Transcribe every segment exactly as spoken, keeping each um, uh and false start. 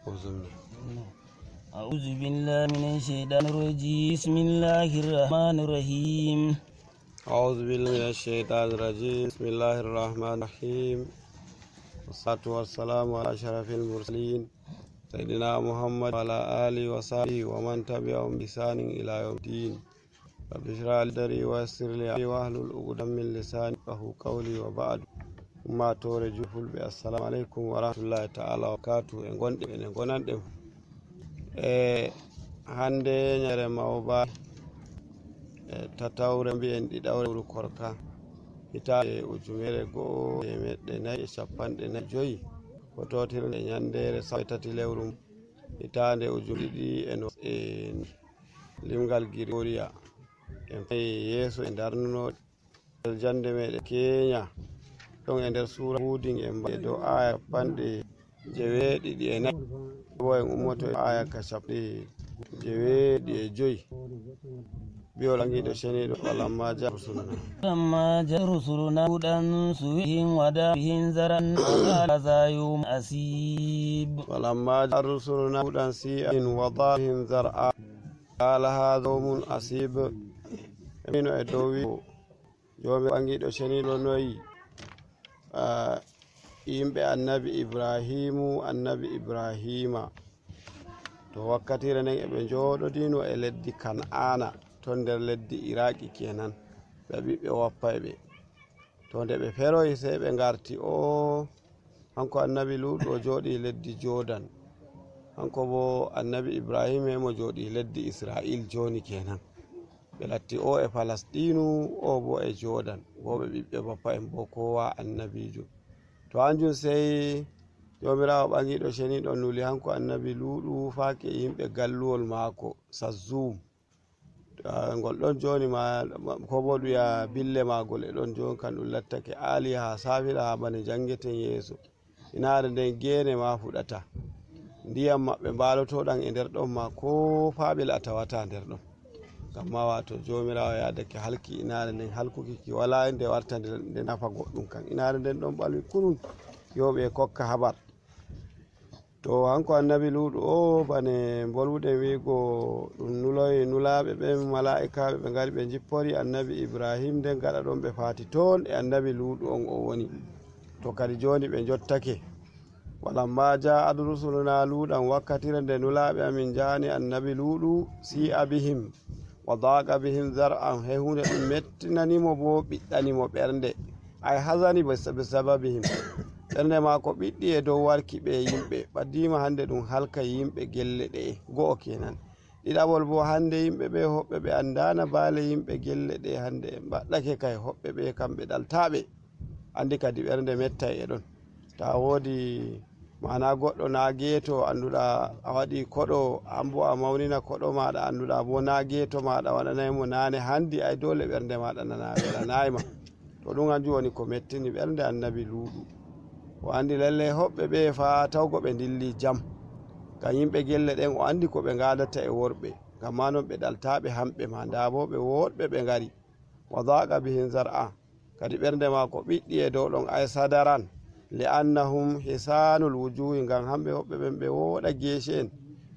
أعوذ بالله من الشيطان الرجيم. بسم الله الرحمن الرحيم. أعوذ بالله من الشيطان الرجيم. بسم الله الرحمن الرحيم. والصلاة والسلام على أشرف المرسلين سيدنا محمد وعلى آله وصحبه ومن تبعهم بإحسان إلى يوم الدين. رب اشرح لي صدري ويسر لي أمري واحلل عقدة من لساني يفقهوا قولي وبعد. Ummaatoore juulɓe fulɓe, assalamu aleykum wa rahmatullahi ta'ala wa barakatuh. E gonɗe, e gonanɗe. E hannde ñannde mawba, e tatawre mbiyen ɗiɗawre lewru korka, hitaande ujunere go'o e teemeɗɗe nayi e cappanɗe nayi e joyi, ko tootirnde e ñanndeere sappo e tati lewru, hitaande ujunere ɗiɗi e no-, e limgal Girigoriya. En fayi yeeso e darnuno nder jannde meɗen keenya. Ɗon e nder suura Huudin, en mba-, e dow aaya cappanɗe jeeweeɗiɗi e nayi. Bo en ummoto e aaya ka cappanɗe jeeweeɗiɗi e joyi. Bi'ol ɓangiiɗo ceniiɗo, ولما جاء رسلنا. ولما جاء رسلنا لوطا سيء بهم وضاق بهم ذرعا وقال هذا يوم عصيب. ولما جاء رسلنا لوطا سيء بهم وضاق بهم ذرعا وقال هذا يوم عصيب. Mino e dow wi-, Joomiraaɗo ɓangiiɗo ceniiɗo noyi, ah, yimɓe annabi Ibrahiimu, annabi Ibrahiima. To wakkatire nden eɓe njooɗodino e leddi Kan'aana, ton nder leddi Iraaki kenan, ɓe ɓiɓɓe wappa e ɓe. To nde ɓe feroyi, sey ɓe ngarti o, hanko annabi Luuɗu o jooɗi leddi Joodan. Hanko bo annabi Ibrahiima e mo jooɗi leddi Israa'iil jooni kenan. Ɓe latti o e Falasɗiinu, o bo e Joodan. Wo ɓe ɓiɓɓe bappa en bo, kowa annabiijo. To hanjum sey Joomiraawo ɓangiiɗo ceniiɗo nuli hanko annabi Luuɗu faake e yimɓe galluwol maako, Sazzum. Ah, ngol ɗon jooni ma, ma, ko bo ɗum wi'a bille maagol e ɗon jooni, kan ɗum lattake aaliya haa saafiɗa haa bane janngeten yeeso. Inaare nden geene ma fuɗata. Ndiyam maɓɓe mbaalotoɗam e nder ɗon ma, ko faaɓel a tawata nder ɗon. Ngam ma waato Joomiraawo yaadake halki inaare nden, halkuki ki walaa nde warta nde, nde nafa goɗɗum kan. Inaare nden ɗon ɓalwi kurun, yo ɓe kokka habar. To hanko annabi Luuɗu o, bane mbolwuɗen wi'go ɗum nuloyi nulaaɓe ɓen, malaa'ikaaɓe ɓe ngari ɓe njippori annabi Ibrahiim, nden gaɗa ɗon ɓe faati toon e annabi Luuɗu on o woni. To kadi jooni ɓe njottake. ولما جاءت رسلنا لوطا, wakkatire nde nulaaɓe amin njahani annabi Luuɗu, سيء بهم وضاق بهم ذرعا, he huunde ɗum mettinani mo bo ɓiɗɗani mo ɓernde. Ay hazani بس-, بسببهم. Ɓernde maako ɓiɗɗi e dow warki ɓe yimɓe. Ɓaddiima hannde ɗum halka yimɓe gelle ɗe'e. Go'o kenan. Ɗiɗaɓol bo, hannde yimɓe ɓe hoɓɓe ɓe anndaana baale yimɓe gelle ɗe'e, hannde en mbaɗɗake kay hoɓɓe ɓe kamɓe ɗaltaaɓe. Anndi kadi ɓernde mettay e ɗon. To a woodi maana goɗɗo na geeto, annduɗa a waɗi koɗo, an bo a mawnina koɗo maaɗa, annduɗa bo na geeto maaɗa waɗanay mo naane, hanndi ay doole ɓernde maaɗa nana welanaay ma. To ɗum hanjum woni ko mettini ɓernde annabi Luuɗu. O anndi lallay hoɓɓe ɓe faa tawgo ɓe ndilli jam. Ngam yimɓe gelle ɗen o anndi ko ɓe ngaadata e worɓe. Ngam maa non ɓe ɗaltaaɓe hamɓe ma, ndaa bo ɓe woɗɓe ɓe ngari. وضاق بهم ذرعا. Kadi ɓernde maako ɓiɗɗi e dow ɗon, ay صدرا, لأنهم حسان الوجوه, ngam hamɓe hoɓɓe ɓen ɓe wooɗa geece'en,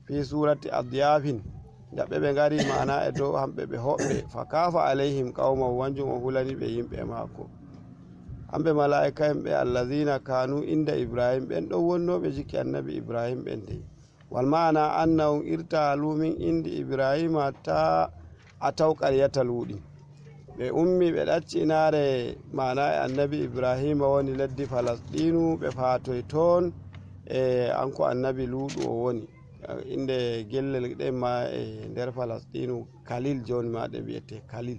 في صورة أضياف, ndaɓɓe ɓe ngari maana e dow hamɓe ɓe hoɓɓe, فخاف عليهم قومه, wanjum o hulani ɓe yimɓe maako. Hamɓe malaa'ika'en ɓe, الذين كانوا عند إبراهيم, ɓen ɗon wonnooɓe jikki annabi Ibrahiim ɓen dey. والمعنى أنهم ارتحلوا من عند إبراهيم حتى أتوا قرية لوط. Ɓe ummi, ɓe ɗacci inaare, maana e annabi Ibrahiima woni leddi Falasɗiinu, ɓe faatoy toon e hanko annabi Luuɗu o woni. Innde gelle ɗen ma e nder Falasɗiinu, Kalil, jooni ma ɗe wi'ete Kalil.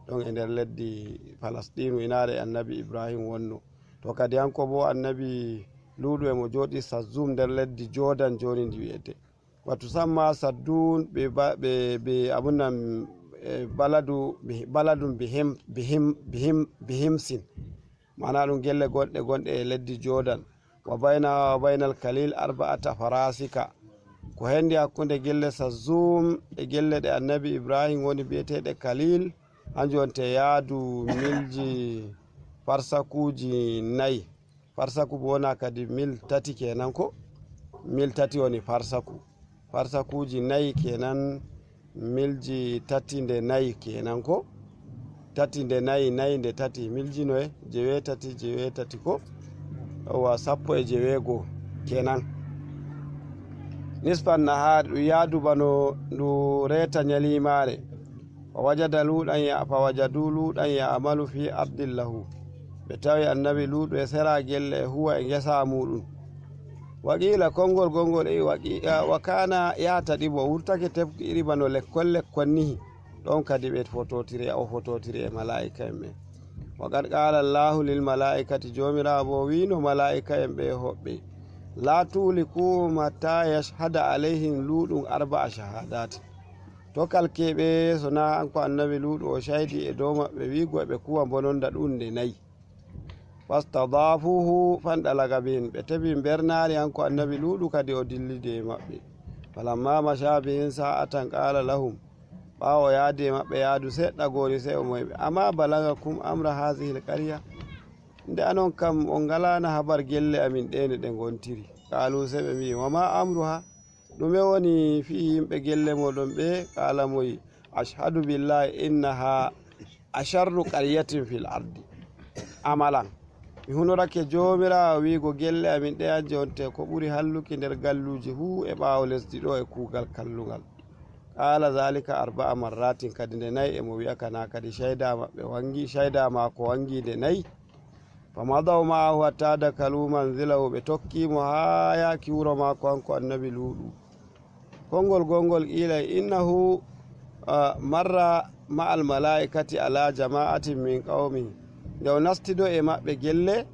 Ɗon e nder leddi Falasɗiinu, inaare e annabi Ibrahiim wonno. To kadi hanko bo annabi Luuɗu e mo jooɗi Sazzum nder leddi Joodan jooni ndi wi'ete. وتسمى صدوم ب-، ب-، ب-، abun nan, eh, baladu, bi-، بلد بهم-، بهم-، بهم-، بهمس. Maana ɗum gelle goɗɗe gonɗe e leddi Joodan. وبينها وبين الخليل أربعة فراسخ. Ko hendi hakkunde gelle Sazzum e gelle ɗe annabi Ibrahiim woni bi'eteeɗe Kalil, hanjum wonte yaadu milji farsakuuji nayi. Farsaku bo wona kadi mil tati kenan ko. Mil tati woni farsaku. Farsakuuji nayi kenan, milji tati nde nayi kenan ko? Tati nde nayi, nayi nde tati, milji noye? Jeweetati, jeweetati ko? Yawwa, sappo e jeweego kenan. Nisfan nahaar, ɗum yaadu bano ndu reeta nyaliimaare. Fa wajada Luuɗan ya, fa wajadu Luuɗan ya amalu fi ardin lahu. Ɓe tawi Annabi Luuɗu e sera gelle e huwa e ngesa muuɗum. Wa qiila, konngol gonngol e wa qi-, a, wa kaana yahtaɗibu, o wurtake tefki iri bano lekkol lekkol nihi. Ɗon kadi ɓe fototiri, o fototiri e malaa'ika en ɓen. Wa qad qaala Allaahu lil malaa'ikati, Joomiraawo boo wi'no malaa'ika en ɓe hoɓɓe, laa tuhlikuhum hattaa yashhada alayhim Luuɗun arba'a shahaadaati. To kalkee ɓe, so naa an ko Annabi Luuɗu o caydi e dow maɓɓe, wi'go ɓe kuwa bononda ɗum nde nayi. Fastadaafuuhu fanɗalaqa bihim, ɓe tefi mbernaari an ko Annabi Luuɗu kadi o dillidi e maɓɓe. Falammaa mashaa bihim saa'atan qaala lahum, ɓaawo o yaadi e maɓɓe yaadu seɗɗa goori sey o moy ɓe, amaa balagakum amra haazihil qarya? Nde anon kam on ngalaana habar gelle amin ɗee no ɗe ngontiri. Qaaluu sey ɓe mbi'i, wa maa amruhaa? Ɗume woni fii yimɓe gelle mooɗon ɓe? Qaala moy, ashhadu billaahi innahaa asharru qaryatin fil ardi amalan. Mi hunorake Joomiraawo wi'go gelle amin ɗe an jonte ko ɓuri halluki nder galluuji fuu e ɓaawo lesdi ɗo e kuugal kallungal. Qaala zaalika arba'a marratin, kadi nde nayi e mo wi'a kana, kadi cayda maɓɓe wangi, cayda maako wangi nde nayi. Fa madaw ma'ahu hatta dakalu manzilahu, ɓe tokki mo haa yaaki wuro maako hanko Annabi Luuɗu. Konngol gonngol qiila innahu, ah, marra ma'al malaa'ikati ala jama'atin min qawmihi. Nde o nasti ɗo e maɓɓe gelle,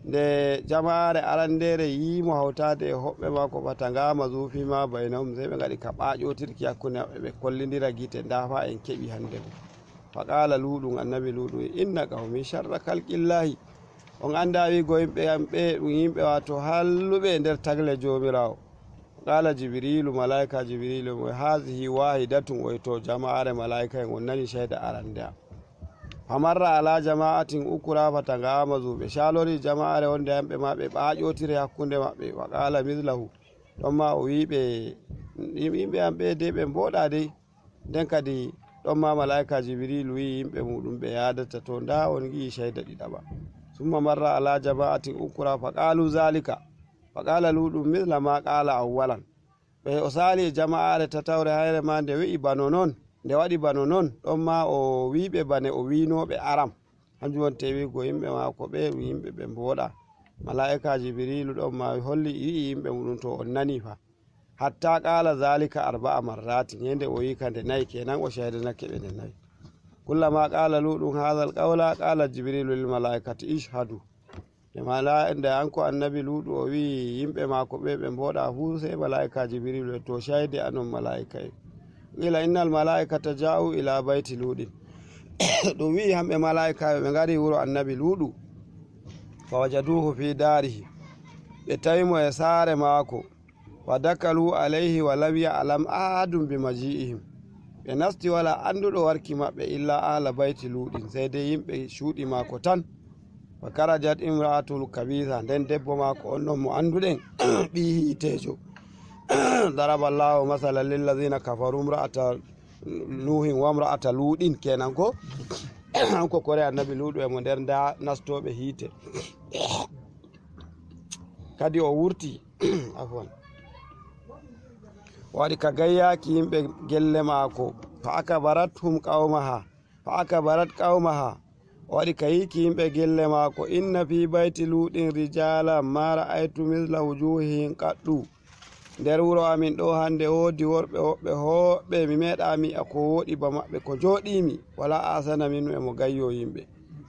nde jama'aare arandeere yi'i mo hawtaade e hoɓɓe maako, fatangamazu fiimaa baynahum, sey ɓe ngaɗi ka ɓaaƴootirki hakkunde maɓɓe, ɓe kollindira gite, ndaa faa en keɓi hannde mo. Fa qaala Luuɗun, Annabi Luuɗu, inna qawmi sharra khalqillaahi. On anndaa wi'go yimɓe am ɓe ɗum yimɓe waato halluɓe e nder tagle Joomiraawo. Qaala Jibriilu, malaa'ika Jibriilu mo, haazihi waahidatun, oy to jama'aare malaa'ika en on nani cayda arande am. Fa marra ala jama'atin ukra fatangamazu, ɓe caalori jama'aare wonde yimɓe maa ɓe ɓaaƴootiri hakkunde maɓɓe. Wa qaala mislahu, ɗon maa o wi'i ɓe, yimɓe am ɓe dey ɓe mbooɗaa dey. Nden kadi ɗon maa malaa'ika Jibriilu wi'i yimɓe muuɗum ɓe yaadata to, ndaa on ngi'i cayda ɗiɗaɓa. Summa marra ala jama'atin ukra fa qaalu zaalika. Fa qaala Luuɗun misla maa qaala awwalan. Ɓe o saali e jama'aare tatawre hayre maa nde wi'i bano non, nde waɗi bano non, ɗon maa o wi'i ɓe bane o wi'noo ɓe aran. Hanjum woni tewiigo yimɓe maako ɓe, ɗum yimɓe ɓe mbooɗaa. Malaa'ika Jibriilu ɗon maa holli, wi'i yimɓe muuɗum to on nanii fa. Hatta qaala zaalika arba'a marratin, he nde o wi'i ka nde nayi kenan, o caydanake ɓe nde nayi. Kullamaa qaala Luuɗun haazal qawla, qaala Jibriilu lil malaa'ikati, ishhadu. Nde mala-, nde an ko Annabi Luuɗu o wi'i yimɓe maako ɓe, ɓe mbooɗaa fuu, sey malaa'ika Jibriilu e to cayde anon malaa'ika en. Qiila innal malaa'ikata jaa'u ilaa bayti Luuɗin. Ɗum wi'i hamɓe malaa'ikaaɓe ɓe ngari wuro Annabi Luuɗu. Fa wajaduuhu fii daarihi. Ɓe tawi mo e saare maako. Wa dakalu alayhi wa lam ya'lam ahadun bi maji'ihim. Ɓe nasti walaa annduɗo warki maɓɓe illa ahla bayti Luuɗin, sey dey yimɓe cuuɗi maako tan. Wa karajat imra'atul kabisa, nden debbo maako on non mo annduɗen, ɓii hiiteejo. Daraba Allahu masalan lillazina kafaru imra'ata Nuuhin wa imra'ata Luuɗin kenan ko? Hanko kore Annabi Luuɗu e mo nder nda nastooɓe hiite. Kadi o wurti, afwan. O waɗi ka gayyaaki yimɓe gelle maako, fa akbarathum qawmaha, fa akbarat qawmaha. O waɗi ka yiiki yimɓe gelle maako, inna fii bayti Luuɗin rijaalan maa ra'aytu misla wujuuhihim qattu. Nder wuro amin ɗo hannde woodi worɓe woɓɓe hooɓɓe mi meeɗaa mi yi'a ko wooɗi ba maɓɓe, ko jooɗiimi, walaa ahsana minhu e mo gayyoo yimɓe.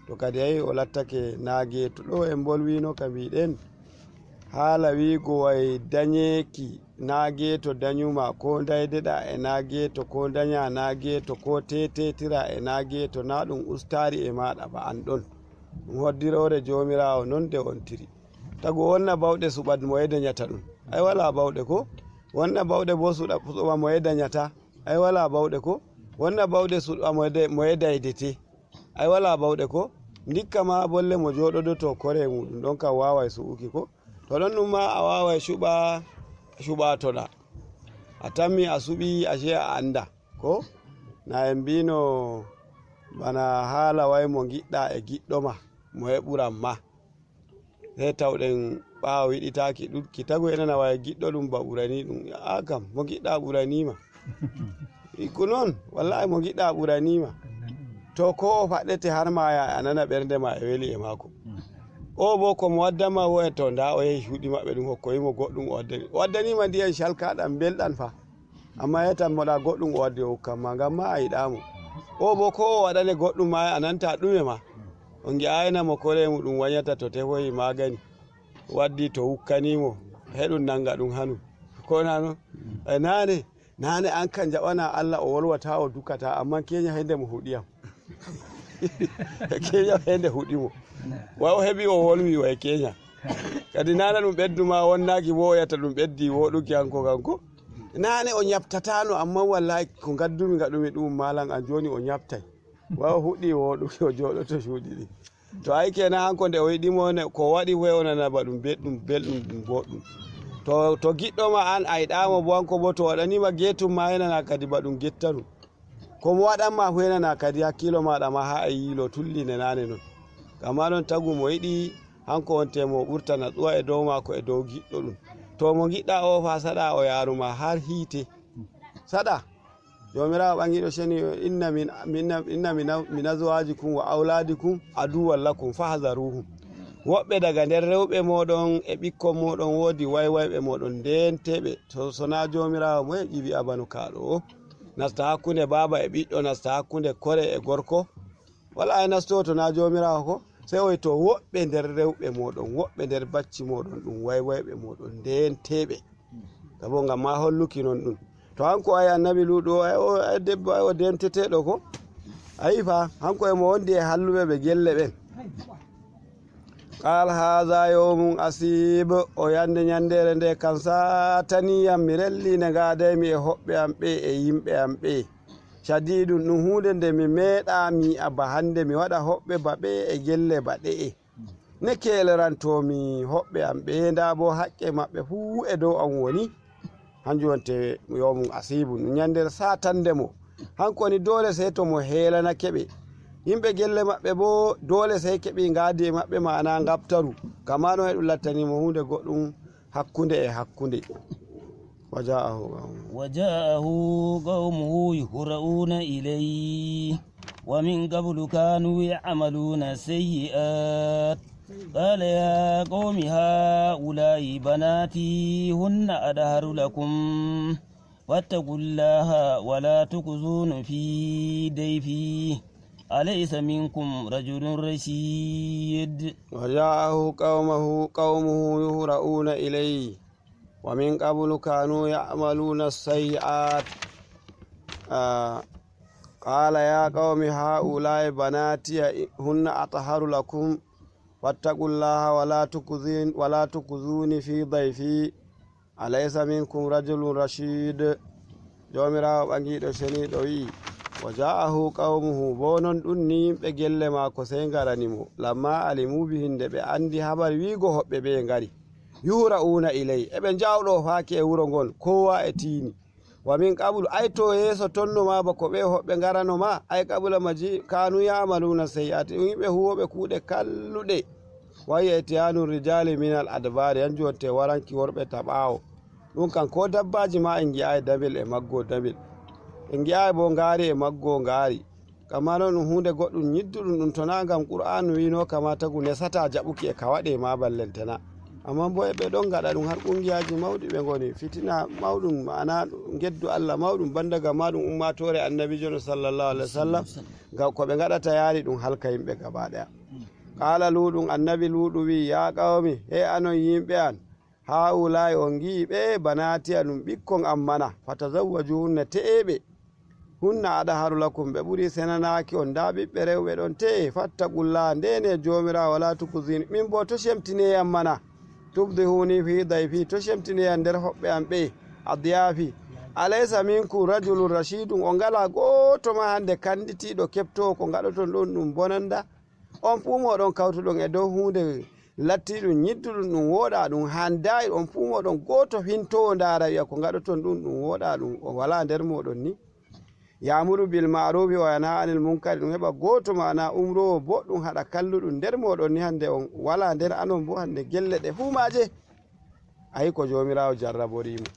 To kadi ayi o lattake naageeto. Ɗo en mbolwiino ka mbiɗen, haala wiigo way dañeeki naageeto dañuma, ko ndaydeɗaa e naageeto, ko ndañaa naageeto, ko teeteetiraa e naageeto, naa ɗum ustaari e maaɗa ba an ɗon. Ɗum hoddiroore Joomiraawo non de ontiri. Tagu wonna bawɗe suɓat mo e dañata ɗum. Ay walaa bawɗe ko? Wonna bawɗe bo suɗa-, suɓa mo e dañata. Ay walaa bawɗe ko? Wonna bawɗe suɓa mo e de-, mo e daydete. Ay walaa bawɗe ko? Ndikka ma bolle mo jooɗodoto kore muuɗum ɗon kam waaway suɓuki ko? To ɗon ɗum ma a waaway cuɓa suɓatoɗa. A tammi a suɓi, ashe a anda. Ko na en mbino bana haala way mo ngiɗɗa e giɗɗo ma, mo e ɓuran ma. Sey tawɗen ɓaawo wiɗitaaki ɗum, ki tagu enana way giɗɗo ɗum ba ɓurani ɗum. A kam, mo ngiɗɗa ɓurani ma. Ikku noon, wallahi mo ngiɗɗa ɓurani ma. To ko o faɗɗete har ma ya, a nana ɓernde ma e weli e maako. O bo ko mo waddan ma wo e to nda o yehi cuuɗi maɓɓe ɗum hokkoyi mo goɗɗum o waddani. O waddani ma ndiyan calkaɗan belɗan fa. Amma yetan moɗa goɗɗum o waddi o hokkan ma ngam ma a yiɗa mo. O bo ko o waɗane goɗɗum ma a nanta ɗume ma. O ngi'ayna mo kore mu ɗum wanyata to tefoyi magani. Waddi to wukkani mo. Heɗum nanga ɗum hanu. Ko na non? E nane, nane an kan jaɓana Allah o wolwata o dukata amma kenya hende mo huɗiyam. Kenya hende huɗi mo. Wa o heɓi o wolwi wa e kenya. Kadi nana ɗum ɓeddu ma wonnaaki woyata ɗum ɓeddi woɗuki hanko kanko. Nane o ñaptatano amma wallahi ko ngaddumi ngaɗumi ɗum malan an joni o ñaptay. Wa o huɗi woɗuki o joɗoto cuuɗi ɗi. To ay kenan hanko nde o yiɗimo ne ko waɗi foy o nana ba ɗum beɗɗum belɗum ɗum boɗɗum. To, to giɗɗo ma an a yiɗamo bo hanko bo to waɗanima getum ma enana kadi ba ɗum gettaɗum. Ko mo waɗan ma foy nana kadi hakkilo maɗa ma ha a yiilo tulli ne nane non. Gam ma non tagu mo yiɗi hanko wonte mo ɓurta natsuwa e dow mako e dow giɗɗo ɗum. To mo giɗɗa o fa saɗa o yaruma har hiite. Saɗa. Jomirawo ɓangiɗo seni inna min, inna, inna min, min azwajikum wa auladikum aduwwan lakum fahzaruhum. Woɓɓe daga nder rewɓe moɗon e ɓikkon moɗon wodi waywayɓe moɗon ndenteɓe. To sona jomirawo mo heɓi abanu kaɗo o. Nasta hakkunde baba e ɓiɗɗo, nasta hakkunde kore e gorko. Wala e nasto to na jomirawo ko. Sey o to woɓɓe nder rewɓe moɗon, woɓɓe nder bacci moɗon ɗum waywayɓe moɗon ndenteɓe. Sabo ngam ma holluki non ɗum. To hanko ay annabi luɗo ay o ay debbo ay o denteteɗo ko. Ayi fa hanko e mo wondi e halluɓe ɓe gelle ɓen. Qal haza yawmun asib. O yande nyandere nde kan sataniyam mi rellinde ngadaymi e hoɓɓe am ɓe e yimɓe am ɓe. Shadidun ɗum huunde nde mi meeɗa mi yi'a ba hande mi waɗa hoɓɓe ba ɓe e gelle ba ɗe'e. Ne keeloranto mi hoɓɓe am ɓe nda bo haqqe maɓɓe fuu e dow am woni. Hanjum wonte yawmun asibu ɗum nyandere satande mo. Hanko woni doole sey to mo heelanake ɓe. Yimɓe gelle maɓɓe bo doole sey keɓi ngaadi e maɓɓe ma'ana ngabtaru. Kama ɗon e ɗum lattani mo huunde goɗɗum hakkunde e hakkunde. Wa ja'ahu qawmuhu. Wa ja'ahu qawmuhu yuhra'una ilayhi. Wa min qablu kanu ya'maluna sayyi'at. Qala ya qawmi ha'ula'i banati hunna adharu lakum. Wattaqullaha wa la tukhzuni fi dayfi. Alaysa minkum rajulun rashid. Wa ja'ahu qawmuhu, qawmuhu yuhra'una ilayhi. Wa min qablu kanu ya'maluna sayyi'at. Ah, qala ya qawmi ha'ula'i banati hunna atharu lakum. Wattaqullaha wa la tukhzin-, wa la tukhzuni fi dayfi. Alaysa minkum rajulun rashid. Jomirawo ɓangiɗo seniɗo wi'i, wa ja'ahu qawmuhu, bo non ɗum ni yimɓe gelle maako sey ngarani mo. Lamma alimu bihi, nde ɓe andi habar wi'igo hoɓɓe ɓe ngari. Yuhra'una ilay, eɓe njawɗo faaki e wuro ngon, kowa e tiini. Wa min qablu, ay to yeeso tonno ma ba ko ɓe hoɓɓe ngarano ma, ay qabla maji kanu ya'maluna sayyi'ati, ɗum yimɓe huwoɓe kuuɗe kalluɗe. Wa hiya itiyanu rijali min al adbari, yan jonte waranki worɓe ta ɓaawo. Ɗum kan ko dabbaji ma en ngi'ayi damel e maggo damel. En ngi'ayi bo ngaari e maggo ngaari. Kamma non ɗum huunde goɗɗum nyidduɗum, ɗum to na ngam Qur'aanu wi'no kama tagu nesata jaɓuki e ka waɗe ma ballentana. Amma bo e ɓe ɗon ngaɗa ɗum har qungiyaaji mawɗi ɓe ngoni. Fitina mawɗum, ma'ana ngeddu Allah mawɗum, banda gam ma ɗum ummaatoore Annabiijo no sallallahu alaihi wasallam, ngam ko ɓe ngaɗata yaari ɗum halka yimɓe gaba ɗaya. Qaala Luuɗun, Annabi Luuɗu wi'i, ya qawmi, he anon yimɓe an, ha'ulaa'i on ngi'i ɓe, banaati an ɗum ɓikkon am mana, fatazawwajuhunna te'e ɓe. Hunna adharu lakum, ɓe ɓuri senanaaki on, ndaa ɓiɓɓe rewɓe ɗon te'e. Fattaqullaha, ndeene Joomiraawo, wala tukhzini, min boo to cemtine yam mana. Tufdihuni fi dayfi, to cemtine yam nder hoɓɓe am ɓe, adyaafi. Alaysa minkum rajulun rashidun, on ngalaa gooto ma hannde kannditiiɗo keɓtoowo ko ngaɗoton ɗon ɗum bonanda? On fuu mooɗon kawtuɗon e dow huunde Lattii ɗum ñidduɗum, ɗum wooɗaa, ɗum haandaay, on fuu mooɗon gooto fintoowo ndaara wi'a ko ngaɗoton ɗum, ɗum wooɗaa, ɗum o walaa nder mooɗon ni. Ya'muru bil ma'rufi wa yanha anil munkari, ɗum heɓa gooto maana umroowo boɗɗum haɗa kalluɗum nder mooɗon ni, hande on walaa nder anon bo hande gelle ɗe fuu maaje. Ayi ko Joomiraawo jarraborii mo.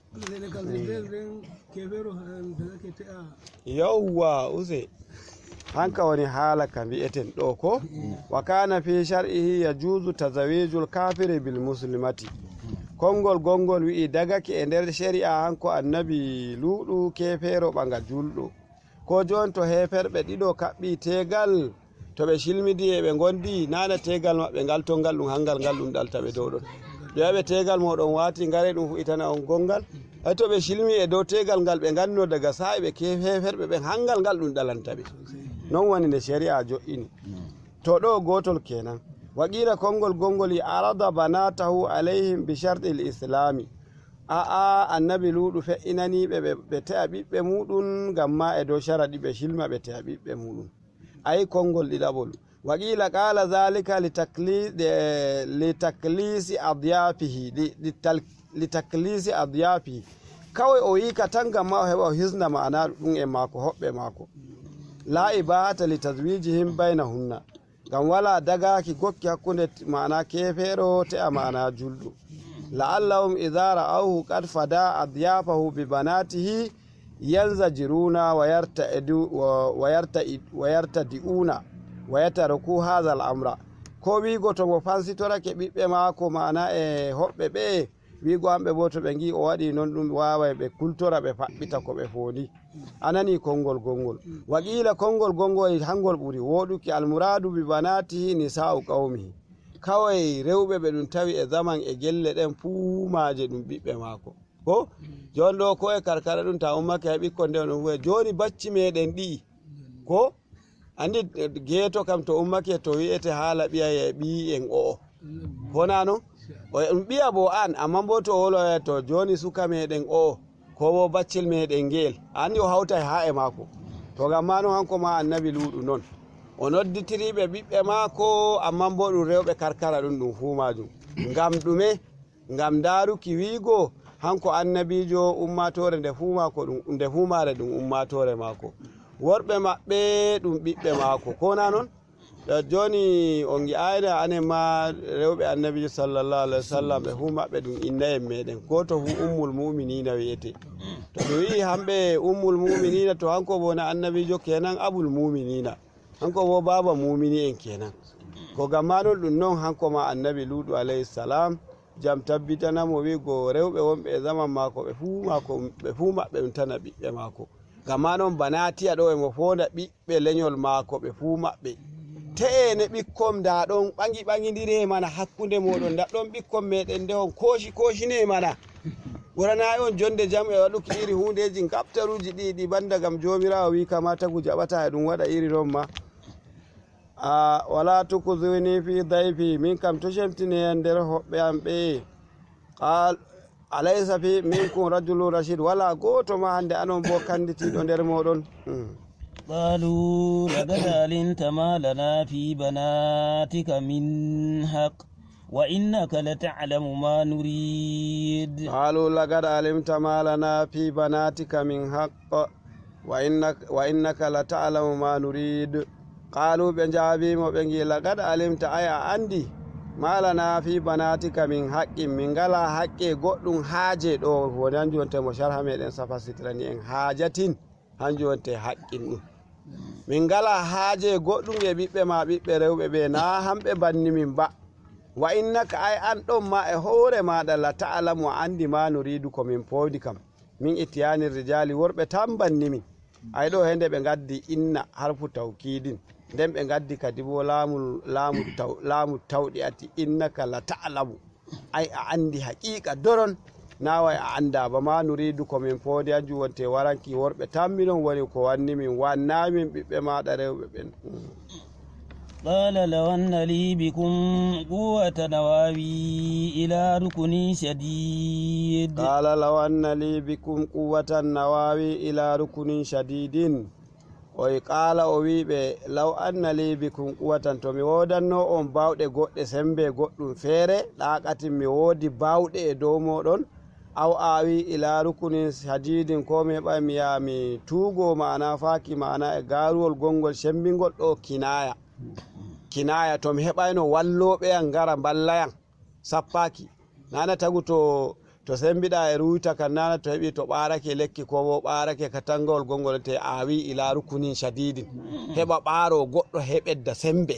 Yawwa, use. Hanka woni haala ka mbi'eten ɗo ko, wa kana fi shar'ihi yajuzu tazwijul kafiri bil muslimati. Konngol gonngol wi'i dagake e nder shari'a hanko annabi Luuɗu keefeero ɓaŋa julɗo. Ko jon to heeferɓe ɗiɗo kaɓɓi teegal, to ɓe cilmidi e ɓe ngondi, nana teegal maɓɓe ngal tonngal ɗum hanngal ngal ɗum ɗalta ɓe dow ɗon. Ɓe wi'a ɓe teegal mooɗon waati, ngare ɗum fuɗɗitana on gonngal. Ay to ɓe cilmi e dow teegal ngal ɓe nganno daga saa'i ɓe ke-, heeferɓe ɓen hanngal ngal ɗum ɗalanta ɓe. Non woni nde shari'a jo'ini. To ɗo gootol kenan. Wa qila konngol gonngol yi arada banatahu alayhim bi shartil islami. A'a, annabi Luuɗu fe'inani ɓe, ɓe, ɓe te'a ɓiɓɓe muɗum, ngam ma e dow sharaɗi ɓe cilma ɓe te'a ɓiɓɓe muɗum. Ayi konngol ɗiɗaɓol. Wa qila qala zalika li takli-, de-, li taklisi adyafihi, li, li tal-, li taklisi adyafihi. Kawai o wi'i ka tan ngam ma o heɓa o hisna ma'ana ɗum e maako, hoɓɓe maako. La ibahata li tazwijihim baynahunna. Ngam walaa dagaaki gokki hakkunde t-, ma'ana keefeero te'a ma'ana julɗo. La'allahum idha ra'awhu qad fada adyafahu bi banatihi yanzajiruna wa yarta'idu-, wa, wa yarta'i-, wa yartadi'una wa yatruku hadha al-amra. Ko wiigo to mo fansitorake ɓiɓɓe maako ma'ana e hoɓɓe ɓe, wiigo hamɓe bo to ɓe ngi'i o waɗi non ɗum waaway ɓe kultora ɓe faɓɓita ko ɓe foondi. A nani konngol gonngol. Wa qila konngol gonngol hangol ɓuri wooɗuki. Al muradu bi banatihi nisa'u qawmihi. Kawai rewɓe ɓe ɗum tawi e zaman e gelle ɗen fuu maaje ɗum ɓiɓɓe maako. Ko? Jon ɗo ko e karkara ɗum ta ummake hay ɓikkon nde on ɗum wi'a, "Joni bacci meɗen ɗi'i." Ko? Andi, eh, geeto kam to ummake to wi'ete haala ɓiya e ɓiyi en o'o. Ko na non? O, ɗum ɓiya bo an, amma bo to wolo wi'a to joni suka meɗen o'o, ko bo baccel meɗen ngeel. Andi o hawtay haa e maako. To ngam ma non hanko ma annabi Luuɗu non. O nodditiri ɓe ɓiɓɓe maako, amma bo ɗum rewɓe karkara ɗum, ɗum fuu maajum. Ngam ɗume? Ngam ndaaruki wiigo, hanko annabiijo ummaatoore nde fuu maako ɗum, nde fuu maare ɗum ummaatoore maako. Worɓe maɓɓe ɗum ɓiɓɓe maako. Ko na non? Eh, joni on ngi'ayno anen ma rewɓe annabiijo sallallahu alaihi wasallam ɓe fuu maɓɓe ɗum innayen meɗen. Gooto fuu ummul mu'miniina wi'ete. To ɗum wi'i hamɓe ummul mu'miniina, to hanko bo na annabiijo kenan abul mu'miniina. Hanko bo baaba mu'mini en kenan. Ko ngam ma non ɗum non hanko ma annabi Luuɗu alayhi salam, jam tabbitana mo wi'go rewɓe wonɓe e zaman maako ɓe fuu maako, ɓe fuu maɓɓe ɗum tana ɓiɓɓe maako. Ngam ma non banatiya ɗo e mo foonda ɓiɓɓe lenyol maako ɓe fuu maɓɓe. Te'e ne ɓikkon nda ɗon ɓaŋi ɓaŋindire mana hakkunde mooɗon, nda ɗon ɓikkon meɗen nde on kooshi kooshine mana. Ɓuranaay on jonde jam e waɗuki iri huundeeji ngabtaruuji ɗi, ɗi banda ngam Joomiraawo wi'i kama tagu jaɓata e ɗum waɗa iri non ma. A, wala tukuzuni fi dayfi, min kam to cemtine nder hoɓɓe am ɓe. Qal, alaysa fi minkum rajulun rashid, wala gooto ma hande anon bo kanditiiɗo nder mooɗon. Hmm. قالوا لقد علمت ما لنا في بناتك من حق وإنك لتعلم ما نريد. قالوا لقد علمت ما لنا في بناتك من حق وإنك، وإنك لتعلم ما نريد. Qaalu, ɓe njaabii mo, ɓe ngi'i, "Laqad alimta, ay a anndi, ma lana fi banatika min haqqin, min ngalaa haqqe goɗɗum haaje ɗo." Woni hanjum wonte mo sharha meɗen Safa Sitrani en haajatin, hanjum wonte haqqin ɗum. Min ngalaa haaje goɗɗum e ɓiɓɓe ma, ɓiɓɓe rewɓe ɓe, naa hamɓe banni min ba. Wa innaka, ay an ɗon ma e hoore maaɗa, la ta'lamu, a anndi, ma nuridu, ko min poondi kam. Min itiyani rijali, worɓe tan banni min. Ay ɗo hende ɓe ngaddi inna harfu tawkidin. Nden ɓe ngaddi kadi bo laamu, laamu taw-, laamu tawɗi ati innaka la ta'lamu. Ay a anndi haqiqa doron. Na way a annda ba ma nuridu ko min poondi anju wonte waranki worɓe tan minon woni ko wanni min wannayi min ɓiɓɓe maaɗa rewɓe ɓen. قال لو أن لي بكم قوة أو آوي إلى ركن شديد. قال لو أن لي بكم قوة أو آوي إلى ركن شديد. O wi, qaala, o wi ɓe, law anna li bikum quwwatan, to mi woodanno on baawɗe goɗɗe, sembe goɗɗum feere, ɗaaqatin, mi woodi baawɗe e dow mooɗon, aw aawi ila rukunin shadidin, ko mi heɓa mi yaha mi tuugo, maana faaki, maana e gaaruwol gonngol sembingol, ɗo kinaya. Kinaya, to mi heɓayno wallooɓe yam ngara mballa yam, sappaaki. Nana tagu to, to sembiɗa e ruwita kan, nana to heɓi to ɓaarake lekki ko bo ɓaarake katangawol gonngol te aawi ila rukunin shadidin. Heɓa ɓaaro goɗɗo he ɓedda sembe.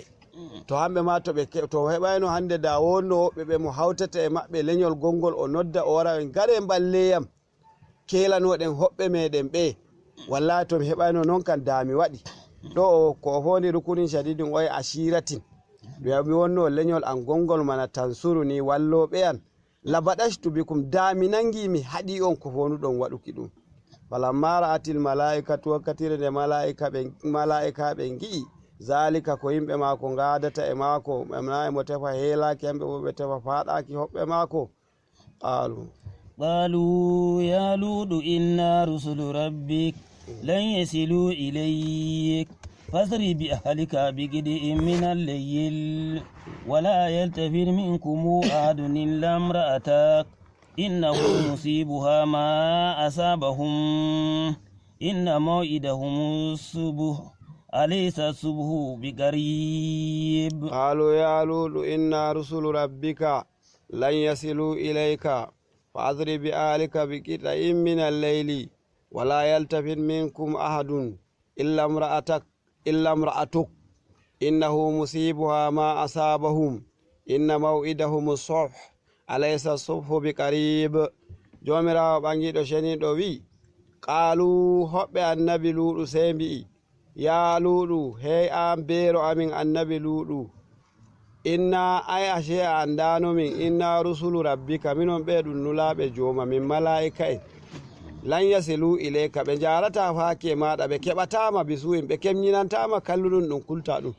To hamɓe ma to ɓe ke-, to heɓayno hannde da wonno woɓɓe ɓe mo hawtata e maɓɓe leñol gonngol o nodda o wara en ngare mballe yam. Keelanoɗen hoɓɓe meɗen ɓe. Wallahi to mi heɓayno non kan da mi waɗi. Ɗo o ko o fondi rukunin shadidin o e ashiratin. Mi wonno leñol an gonngol mana tansuru ni wallooɓe an. Labadashtu bikum, da mi nangi mi haɗi on ko fonuɗon waɗuki ɗum. Falamma ra'atil mala'ikatu, wakkatire nde mala'ika ɓe, mala'ika ɓe ngi'i, zalika ko yimɓe maako ngaadata e maako, ɓe na e mo tefa heelaaki, hamɓe bo ɓe tefa faaɗaaki hoɓɓe maako. Qaalu. قالوا يا لوط إنا رسل ربك لن يصلوا إليك فأسر بأهلك بقطع من الليل ولا يلتفت منكم أحد إلا امرأتك إنه مصيبها ما أصابهم إن موعدهم الصبح أليس الصبح بقريب. قالوا يا لوط إنا رسل ربك لن يصلوا إليك فأسر بأهلك بقطع من الليل ولا يلتفت منكم أحد إلا امرأتك، إلا امرأتك، إنه مصيبها ما أصابهم، إن موعدهم الصبح، أليس الصبح بقريب؟ Joomiraawo ɓaŋgiiɗo ceniiɗo wi'i, qaalu, hoɓɓe annabi Luuɗu sey mbi'i, yaa Luuɗu, hey aan beero amin annabi Luuɗu, inna, ay, ashe a anndaano min, inna rusulu rabbika, minon ɓe ɗum nulaaɓe jooma, min malaa'ika'en. Lan yasilu ilayka, ɓe njaarataa faaki e maaɗa, ɓe keɓataa ma bisu'in, ɓe kemñinantaa ma kalluɗum ɗum kultaa ɗum.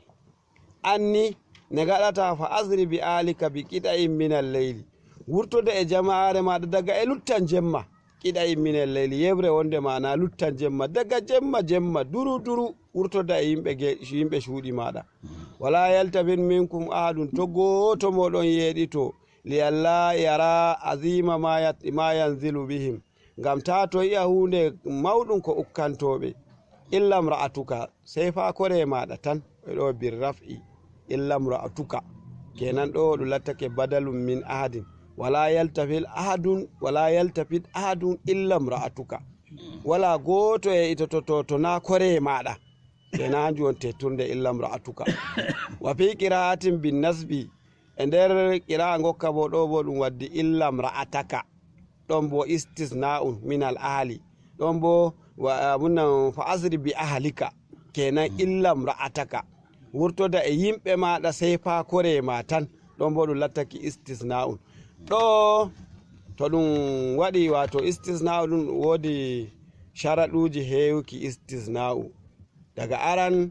Anni ne ngaɗataa, fa asri bi alika bi qita'in minal layli, wurtode e jama'aare maaɗa daga e luttan jemma. Qita'in minal layli, yeɓre wonde maana luttan jemma, daga jemma, jemma, duru, duru, wurtoda e yimɓe ge-, yimɓe cuuɗi maaɗa. Wala yaltafit minkum ahadun, to gooto mooɗon yeeɗito, li alla yara azima ma yat-, ma yanzilu bihim, ngam taa to yi'a huunde mawɗum ko ukkantooɓe. Illa mra'atuka, sey faa koree maaɗa tan, e ɗo bir raf'i, illa mra'atuka. Kenan ɗo ɗum lattake badalun min ahadin. Wala yaltafil ahadun, wala yaltafit ahadun illa mra'atuka. Wala gooto e itototo to naa koree maaɗa. Kenan hanjum woni tetturde illa mra'atuka. Wa fi qira'atin bin nasbi, e nder qira'a ngokka bo ɗo bo ɗum waddi illa mra'ataka. Ɗon bo istisna'un minal ahli. Ɗon bo wa, a, munnan fa asri bi ahlika. Kenan illa mra'ataka. Wurtoda e yimɓe maaɗa sey faa koree ma tan. Ɗon bo ɗum lattaki istisna'un. Ɗo to ɗum waɗi, waato istisna'u ɗum woodi sharaɗuuji heewuki istisna'u. Daga aran,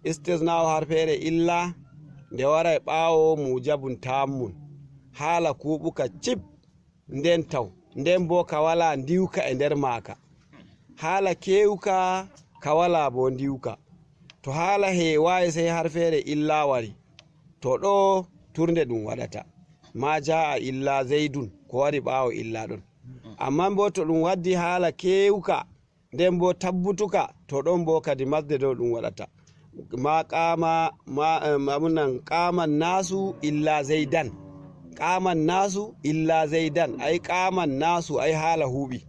istisna'u harfeere illa, nde waray ɓaawo mujabun tammun. Haala kuuɓuka cip, nden taw, nden bo ka walaa ndiwka e nder maaka. Haala keewuka, ka walaa bo ndiwka. To haala heewaayi sey harfeere illa wari, to ɗo turnde ɗum waɗata. Ma jaa'a illa zaydun, ko wari ɓaawo illa ɗon. Ammaa bo to ɗum waddi haala keewuka, nden bo tabbutuka, to ɗon bo kadi masde dow ɗum waɗata. Ma qaama, ma, eh, ma munan, qaama naasu illa zaydan. Qaama naasu illa zaydan. Ay qaama naasu, ay haala huuɓi.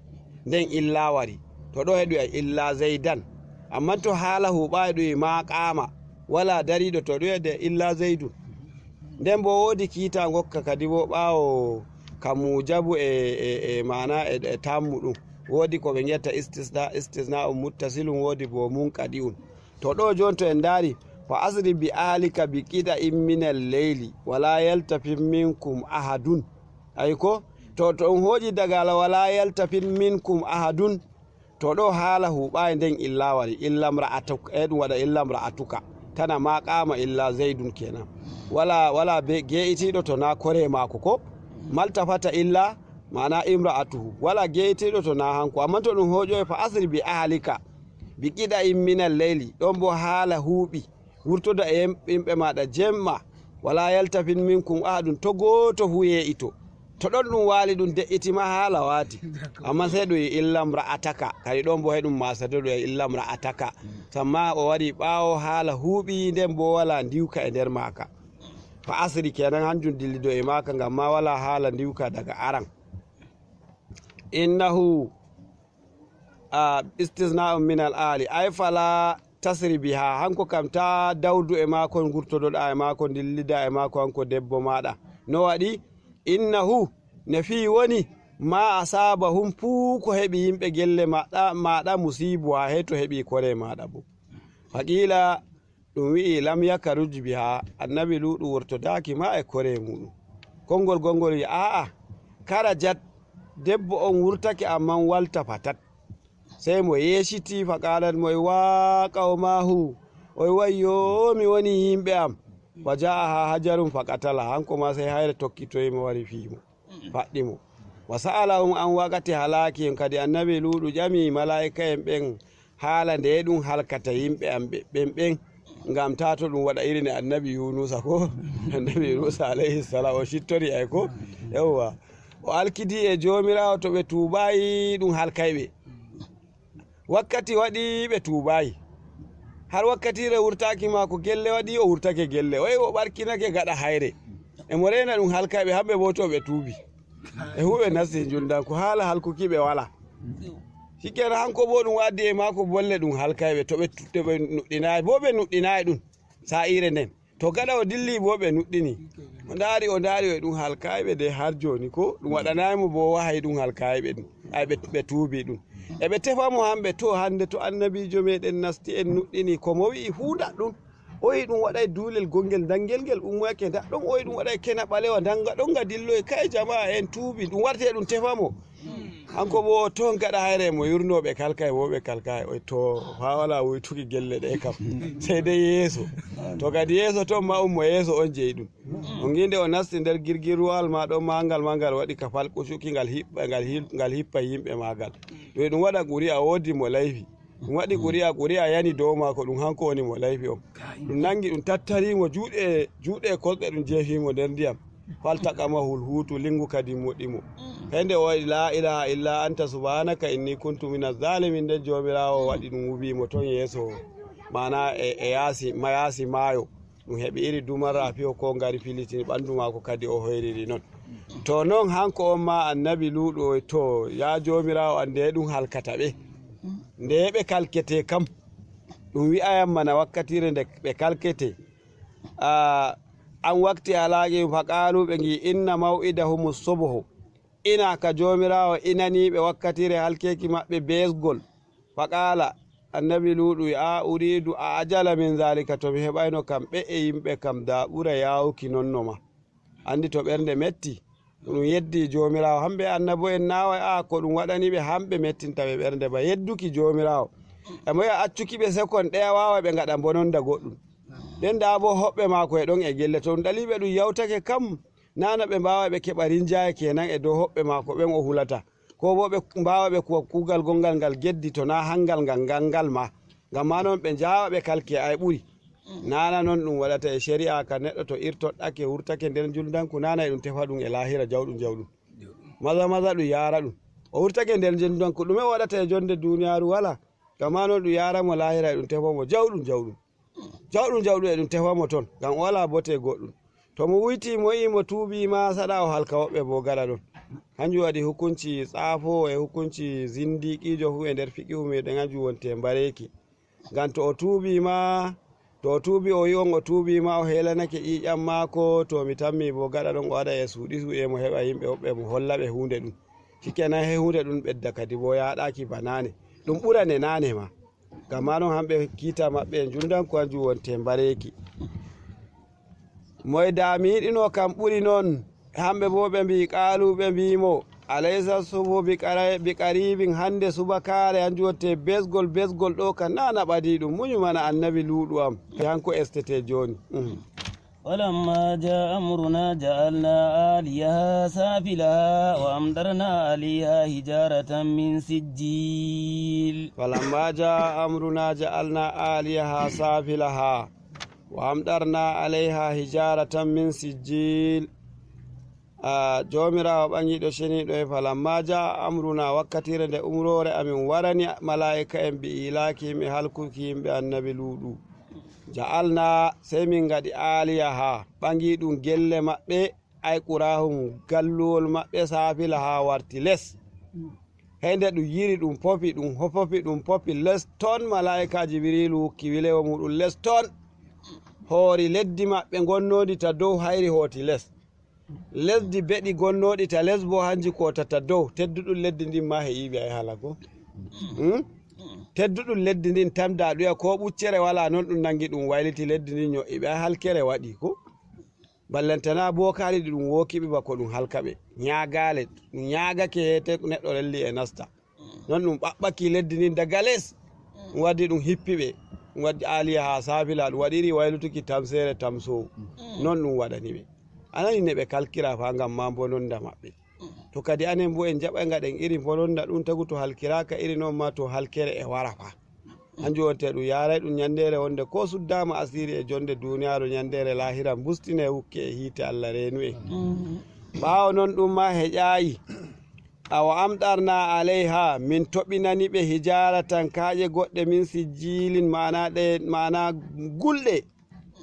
Nden illa wari. To ɗo e ɗum ay illa zaydan. Ammaa to haala huuɓaay ɗum e ma qaama. Wala dariiɗo to ɗum e de illa zaydun. Nden bo woodi kiita ngokka kadi bo ɓaawo ka mujabu e, e, e maana e, e tammu ɗum. Woodi ko ɓe ngi'ata istisna, istisna'un muttasilun, woodi bo munqadi'un. To ɗo jon to en ndaari, fa asri bi alika bi qita'in minal layli, wala yaltafit minkum ahadun. Ay ko? To, to on hooƴi daga ala wala yaltafit minkum ahadun, to ɗo haala huuɓaay nden illa wari, illa mra'atuk, e ɗum waɗa illa mra'atuka. Tana ma qaama illa zaydun kenan. Wala, wala be ge'itiiɗo to na koree maako ko? Maltafata illa maana imra'atuhu. Wala ge'itiiɗo to na hanko. Ammaa to ɗum hooƴoy fa asri bi ahlika. Bi qita'in minal layli, ɗon bo haala huuɓi, wurtoda e yem-, yimɓe maaɗa jemma, wala yaltafit minkum ahadun, to gooto fuu yee'ito. To ɗon ɗum waali, ɗum de'iti ma haala waati. Ammaa sey ɗum wi'i, "Illa imra'ataka." Kadi ɗon bo sey ɗum maasato ɗum wi'a, "Illa imra'ataka." Sammaa o wari ɓaawo haala huuɓi, nden bo walaa ndiwka e nder maaka. Fa asri kenan, hanjum dillido e maaka, ngam ma walaa haala ndiwka daga aran. Innahu, a, istisna'un minal aali, ay fala tasri biha, hanko kam ta dawdu e maako, ngurtodoɗa e maako, ndillida e maako, hanko debbo maaɗa. No waɗi? Innahu, ne fii woni, ma asabahum, fuu ko heɓi yimɓe gelle maɗa, maɗa musibu, haa hee to heɓi kore maɗa bo. Faqila, ɗum wi'i, "Lam yakaruj biha." Annabi Luuɗu wurtodaaki ma e kore muɗum. Konngol gonngol wi'i, "Aa'a, karajat, debbo on wurtake, amman walta fatat." Sey mo yeesiti, fa qaalat mo, "Wa qawmahu." O wi'i, "Wayyoo, mi woni yimɓe am." Wa jaa'a ha hajarun fa qatala. Hanko ma sey hayre tokkitoyi mo, wari fii mo, faɗɗi mo. Wa sa'alahum an waqati halakihim. Kadi Annabi Luuɗu ƴami malaa'ika'en ɓen haala nde ɗum halkata yimɓe am ɓe, ɓen, ɓen, ngam taa to ɗum waɗa irin e Annabi Yuunusa ko? Annabi Yuunusa alayhi salam o sittori ay ko? Yawwa. O alkidi e Joomiraawo, to ɓe tuubaay, ɗum halkay ɓe. Wakkati waɗi ɓe tuubaay. Har wakkatiire wurtaaki maako gelle waɗi, o wurtake gelle. O, o ɓarkinake gaɗa hayre. E mo reena ɗum halkay ɓe, hamɓe bo to ɓe tuubi. E huuɓe nasti njulndanku, haala halkuki ɓe wala. Shikenan, hanko bo ɗum addi e maako bolle ɗum halkay ɓe, to ɓe, to ɓe nuɗɗinaay, bo ɓe nuɗɗinaay ɗum saa'iire nden. To gaɗa o dilli bo ɓe nuɗɗini. O ndaari, o ndaari, o e ɗum halkay ɓe de har jooni ko, ɗum waɗanaay mo bo wahayi ɗum halkay ɓe ɗum. Ay ɓe, ɓe tuubi ɗum. E ɓe tefa mo hamɓe to hande to annabiijo meɗen nasti en nuɗɗini ko mo wi'i fuu ndaɗɗum. O wi'i ɗum waɗay duulel gongel ndangel ngel ummoyake ndaɗɗon, o wi'i ɗum waɗay kena ɓalewa ndanga ɗon nga dilloy, kay jamaa en tuubi, ɗum warti e ɗum tefa mo. Hanko bo o toon gaɗa hayre mo yurno ɓe kalkay, wo ɓe kalkay, o to faa wala wuytuki gelle ɗe kam. Sey dey yeeso. To kadi yeeso toon ma ummo yeeso on jeyi ɗum. On ngiinde o nasti nder girgirwal ma ɗon ma ngal ma ngal waɗi ka falqucuki ngal hiɓɓa, ngal hil-, ngal hippa yimɓe maagal. To e ɗum waɗa quri'a woodi mo layfi. Ɗum waɗi quri'a, quri'a yani dow maako, ɗum hanko woni mo layfi on. Ɗum nangi, ɗum tattari mo juuɗe, juuɗe e kosɗe, ɗum jeefi mo nder ndiyam. Faltaqamahul huutu, lingu kadi moɗi mo. Hende o waɗi, "La ilaha illa anta subhanaka inni kuntu minaz zalimin." Nden Joomiraawo waɗi ɗum wubi mo ton yeeso, maana e, e yaasi, ma yaasi maayo. Ɗum heɓi iri dumarra fiyo ko ngari filitini ɓandu maako kadi o hoyriri non. To non hanko on ma annabi Luuɗu o, to ya Joomiraawo an nde ɗum halkata ɓe. Nde ɓe kalkete kam. Ɗum wi'ayam mana wakkatire nde ɓe kalkete. A, an wakti alaaki fa qaalu ɓe ngi inna maw'idahum subhu. Ina ka Joomiraawo inaniiɓe wakkatire halkeeki maɓɓe beesgol. Fa qaala, annabi Luuɗu wi'a, "Uriidu a ajala min zaalika, to mi heɓayno kam ɓe e yimɓe kam da ɓura yaawuki non no ma." Anndi to ɓernde metti, ɗum yeddi Joomiraawo. Hamɓe annabo'en naaway, a, ko ɗum waɗani ɓe, hamɓe mettinta ɓe ɓernde ba yedduki Joomiraawo. E mo yi'a accuki ɓe sekon ɗeya waaway ɓe ngaɗa mbononda goɗɗum. Nden da bo hoɓɓe maako e ɗon e gelle, to ɗum ɗaliiɓe ɗum yawtake kam, nana ɓe mbaaway ɓe keɓa rinjaaye kenan e dow hoɓɓe maako ɓen o hulata. Ko bo ɓe mbaawa ɓe kuwa kuugal gonngal ngal geddi to naa hanngal ngal ngal ngal ma. Ngam ma non ɓe njaawa ɓe kalke ay ɓuri. Nana non ɗum waɗata e shari'a ka neɗɗo to irtoɗɗake wurtake nder njulndanku nana e ɗum tefa ɗum e laahira jawɗum jawɗum. Maza maza ɗum yaara ɗum. O wurtake nder njulndanku ɗume o waɗata e jonde duuniyaaru wala. Ngam ma non ɗum yaara mo laahira e ɗum tefa mo jawɗum jawɗum. Jawɗum jawɗum e ɗum tefa mo ton, ngam o walaa bote goɗɗum. To mo wuyti mo yi'i mo tuubi ma saɗa o halka woɓɓe bo gaɗa ɗon. Hanjum waɗi hukunci tsaafoowo e hukunci zindiiqiijo fuu e nder fiqihu meɗen hanjum wonte mbareeki. Ngam to o tuubi ma, to o tuubi o yi'on o tuubi ma o heelanake ƴiiƴam maako, to mi tammi bo gaɗa ɗon o waɗa e suuɗi suuɗe mo heɓa yimɓe woɓɓe mo holla ɓe huunde ɗum. Shikenan he huunde ɗum ɓedda kadi bo yaaɗaaki ba naane. Ɗum ɓurane naane ma. Ngam ma non hamɓe kiita maɓɓe e njulndanku hanjum wonte mbareeki. Moye da mi yiɗino kam ɓuri non, hamɓe bo ɓe mbi'i, qaalu ɓe mbi'i mo, "Alaysa subhu bi qara-, bi qaribin, hande subakaare hanjum wonte besgol, besgol ɗo ka nana ɓadi ɗum, muñu mana annabi Luuɗu am." Hanko estete jooni. Mhm. فلما جاء أمرنا جعلنا عاليها سافلها وأمطرنا عليها حجارة من سجيل. فلما جاء أمرنا جعلنا عاليها سافلها وأمطرنا عليها حجارة من سجيل. A, Joomiraawo ɓaŋiiɗo ceniiɗo e falamma jaa amruna, wakkatiire nde umroore amin warani malaa'ika'en bi ihlaaki yimɓe halkuki yimɓe annabi Luuɗu. Ja'alna, sey min ngaɗi aaliyaha, ɓaŋiiɗum gelle maɓɓe, ay qurahum, galluwol maɓɓe, saafilaha, warti les. Hey nde ɗum yiri, ɗum pofi, ɗum hofofi, ɗum pofi les ton, malaa'ika Jibriilu wukki wilewo muuɗum les ton. Hoori leddi maɓɓe ngonnoondi ta dow hayri hooti les. Lesdi beɗi gonnooɗi ta les boo hanji kootata dow, tedduɗum leddi ndin maa heƴiiɓe ay hala go. Hmm? Tedduɗum leddi ndin tamda ɗuya koo ɓuccere walaa, non ɗum nangi ɗum wayliti leddi ndin nyo'iiɓe ay halkere waɗi ko. Ballantana bookaali ɗi ɗum wookiiɓe bako ɗum halkaɓe. Nyaagaale, ɗum nyaagake heete neɗɗo relli e nasta. Non ɗum ɓaɓɓaki leddi ndin daga les. Ɗum waddi ɗum hippi ɓe. Ɗum waddi aaliya haa saafila, ɗum waɗiri waylutuki tamseere tamsoowo. Non ɗum waɗani ɓe. A nani ne ɓe kalkira fa ngam maa bononda maɓɓe. To kadi anen boo en jaɓay ngaɗen iri bononda ɗum, tagu to halkiraaka iri non maa to halkere e wara fa. Hanjum wonte ɗum yaaray ɗum nyandeere wonde koo suddaama asiiri e jonde duuniyaaru, nyandeere laahira mbustine wukke e hiite Allah reenu en. Ɓaawo non ɗum maa heƴaayi. Awa amɗarna alayha, min toɓinani ɓe hijaaratan kaaƴe goɗɗe min sijjiilin, maana ɗe, maana gulɗe.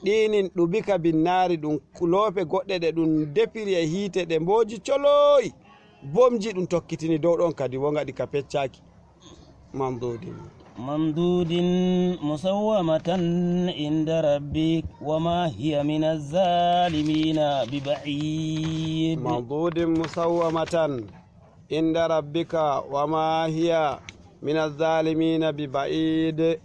Ɗinin ɗubika binnaari, ɗum loope goɗɗe ɗe ɗum defiri e hiite, ɗe mbooji colooy, bomji ɗum tokkitini dow ɗon kadi, wo ngaɗi ka peccaaki. Mamdudin. ممدود مسومة عند ربك وما هي من الظالمين ببعيد. Mamdudin musawwamatan inda rabbika wa ma hiya min azzalimina bi ba'id.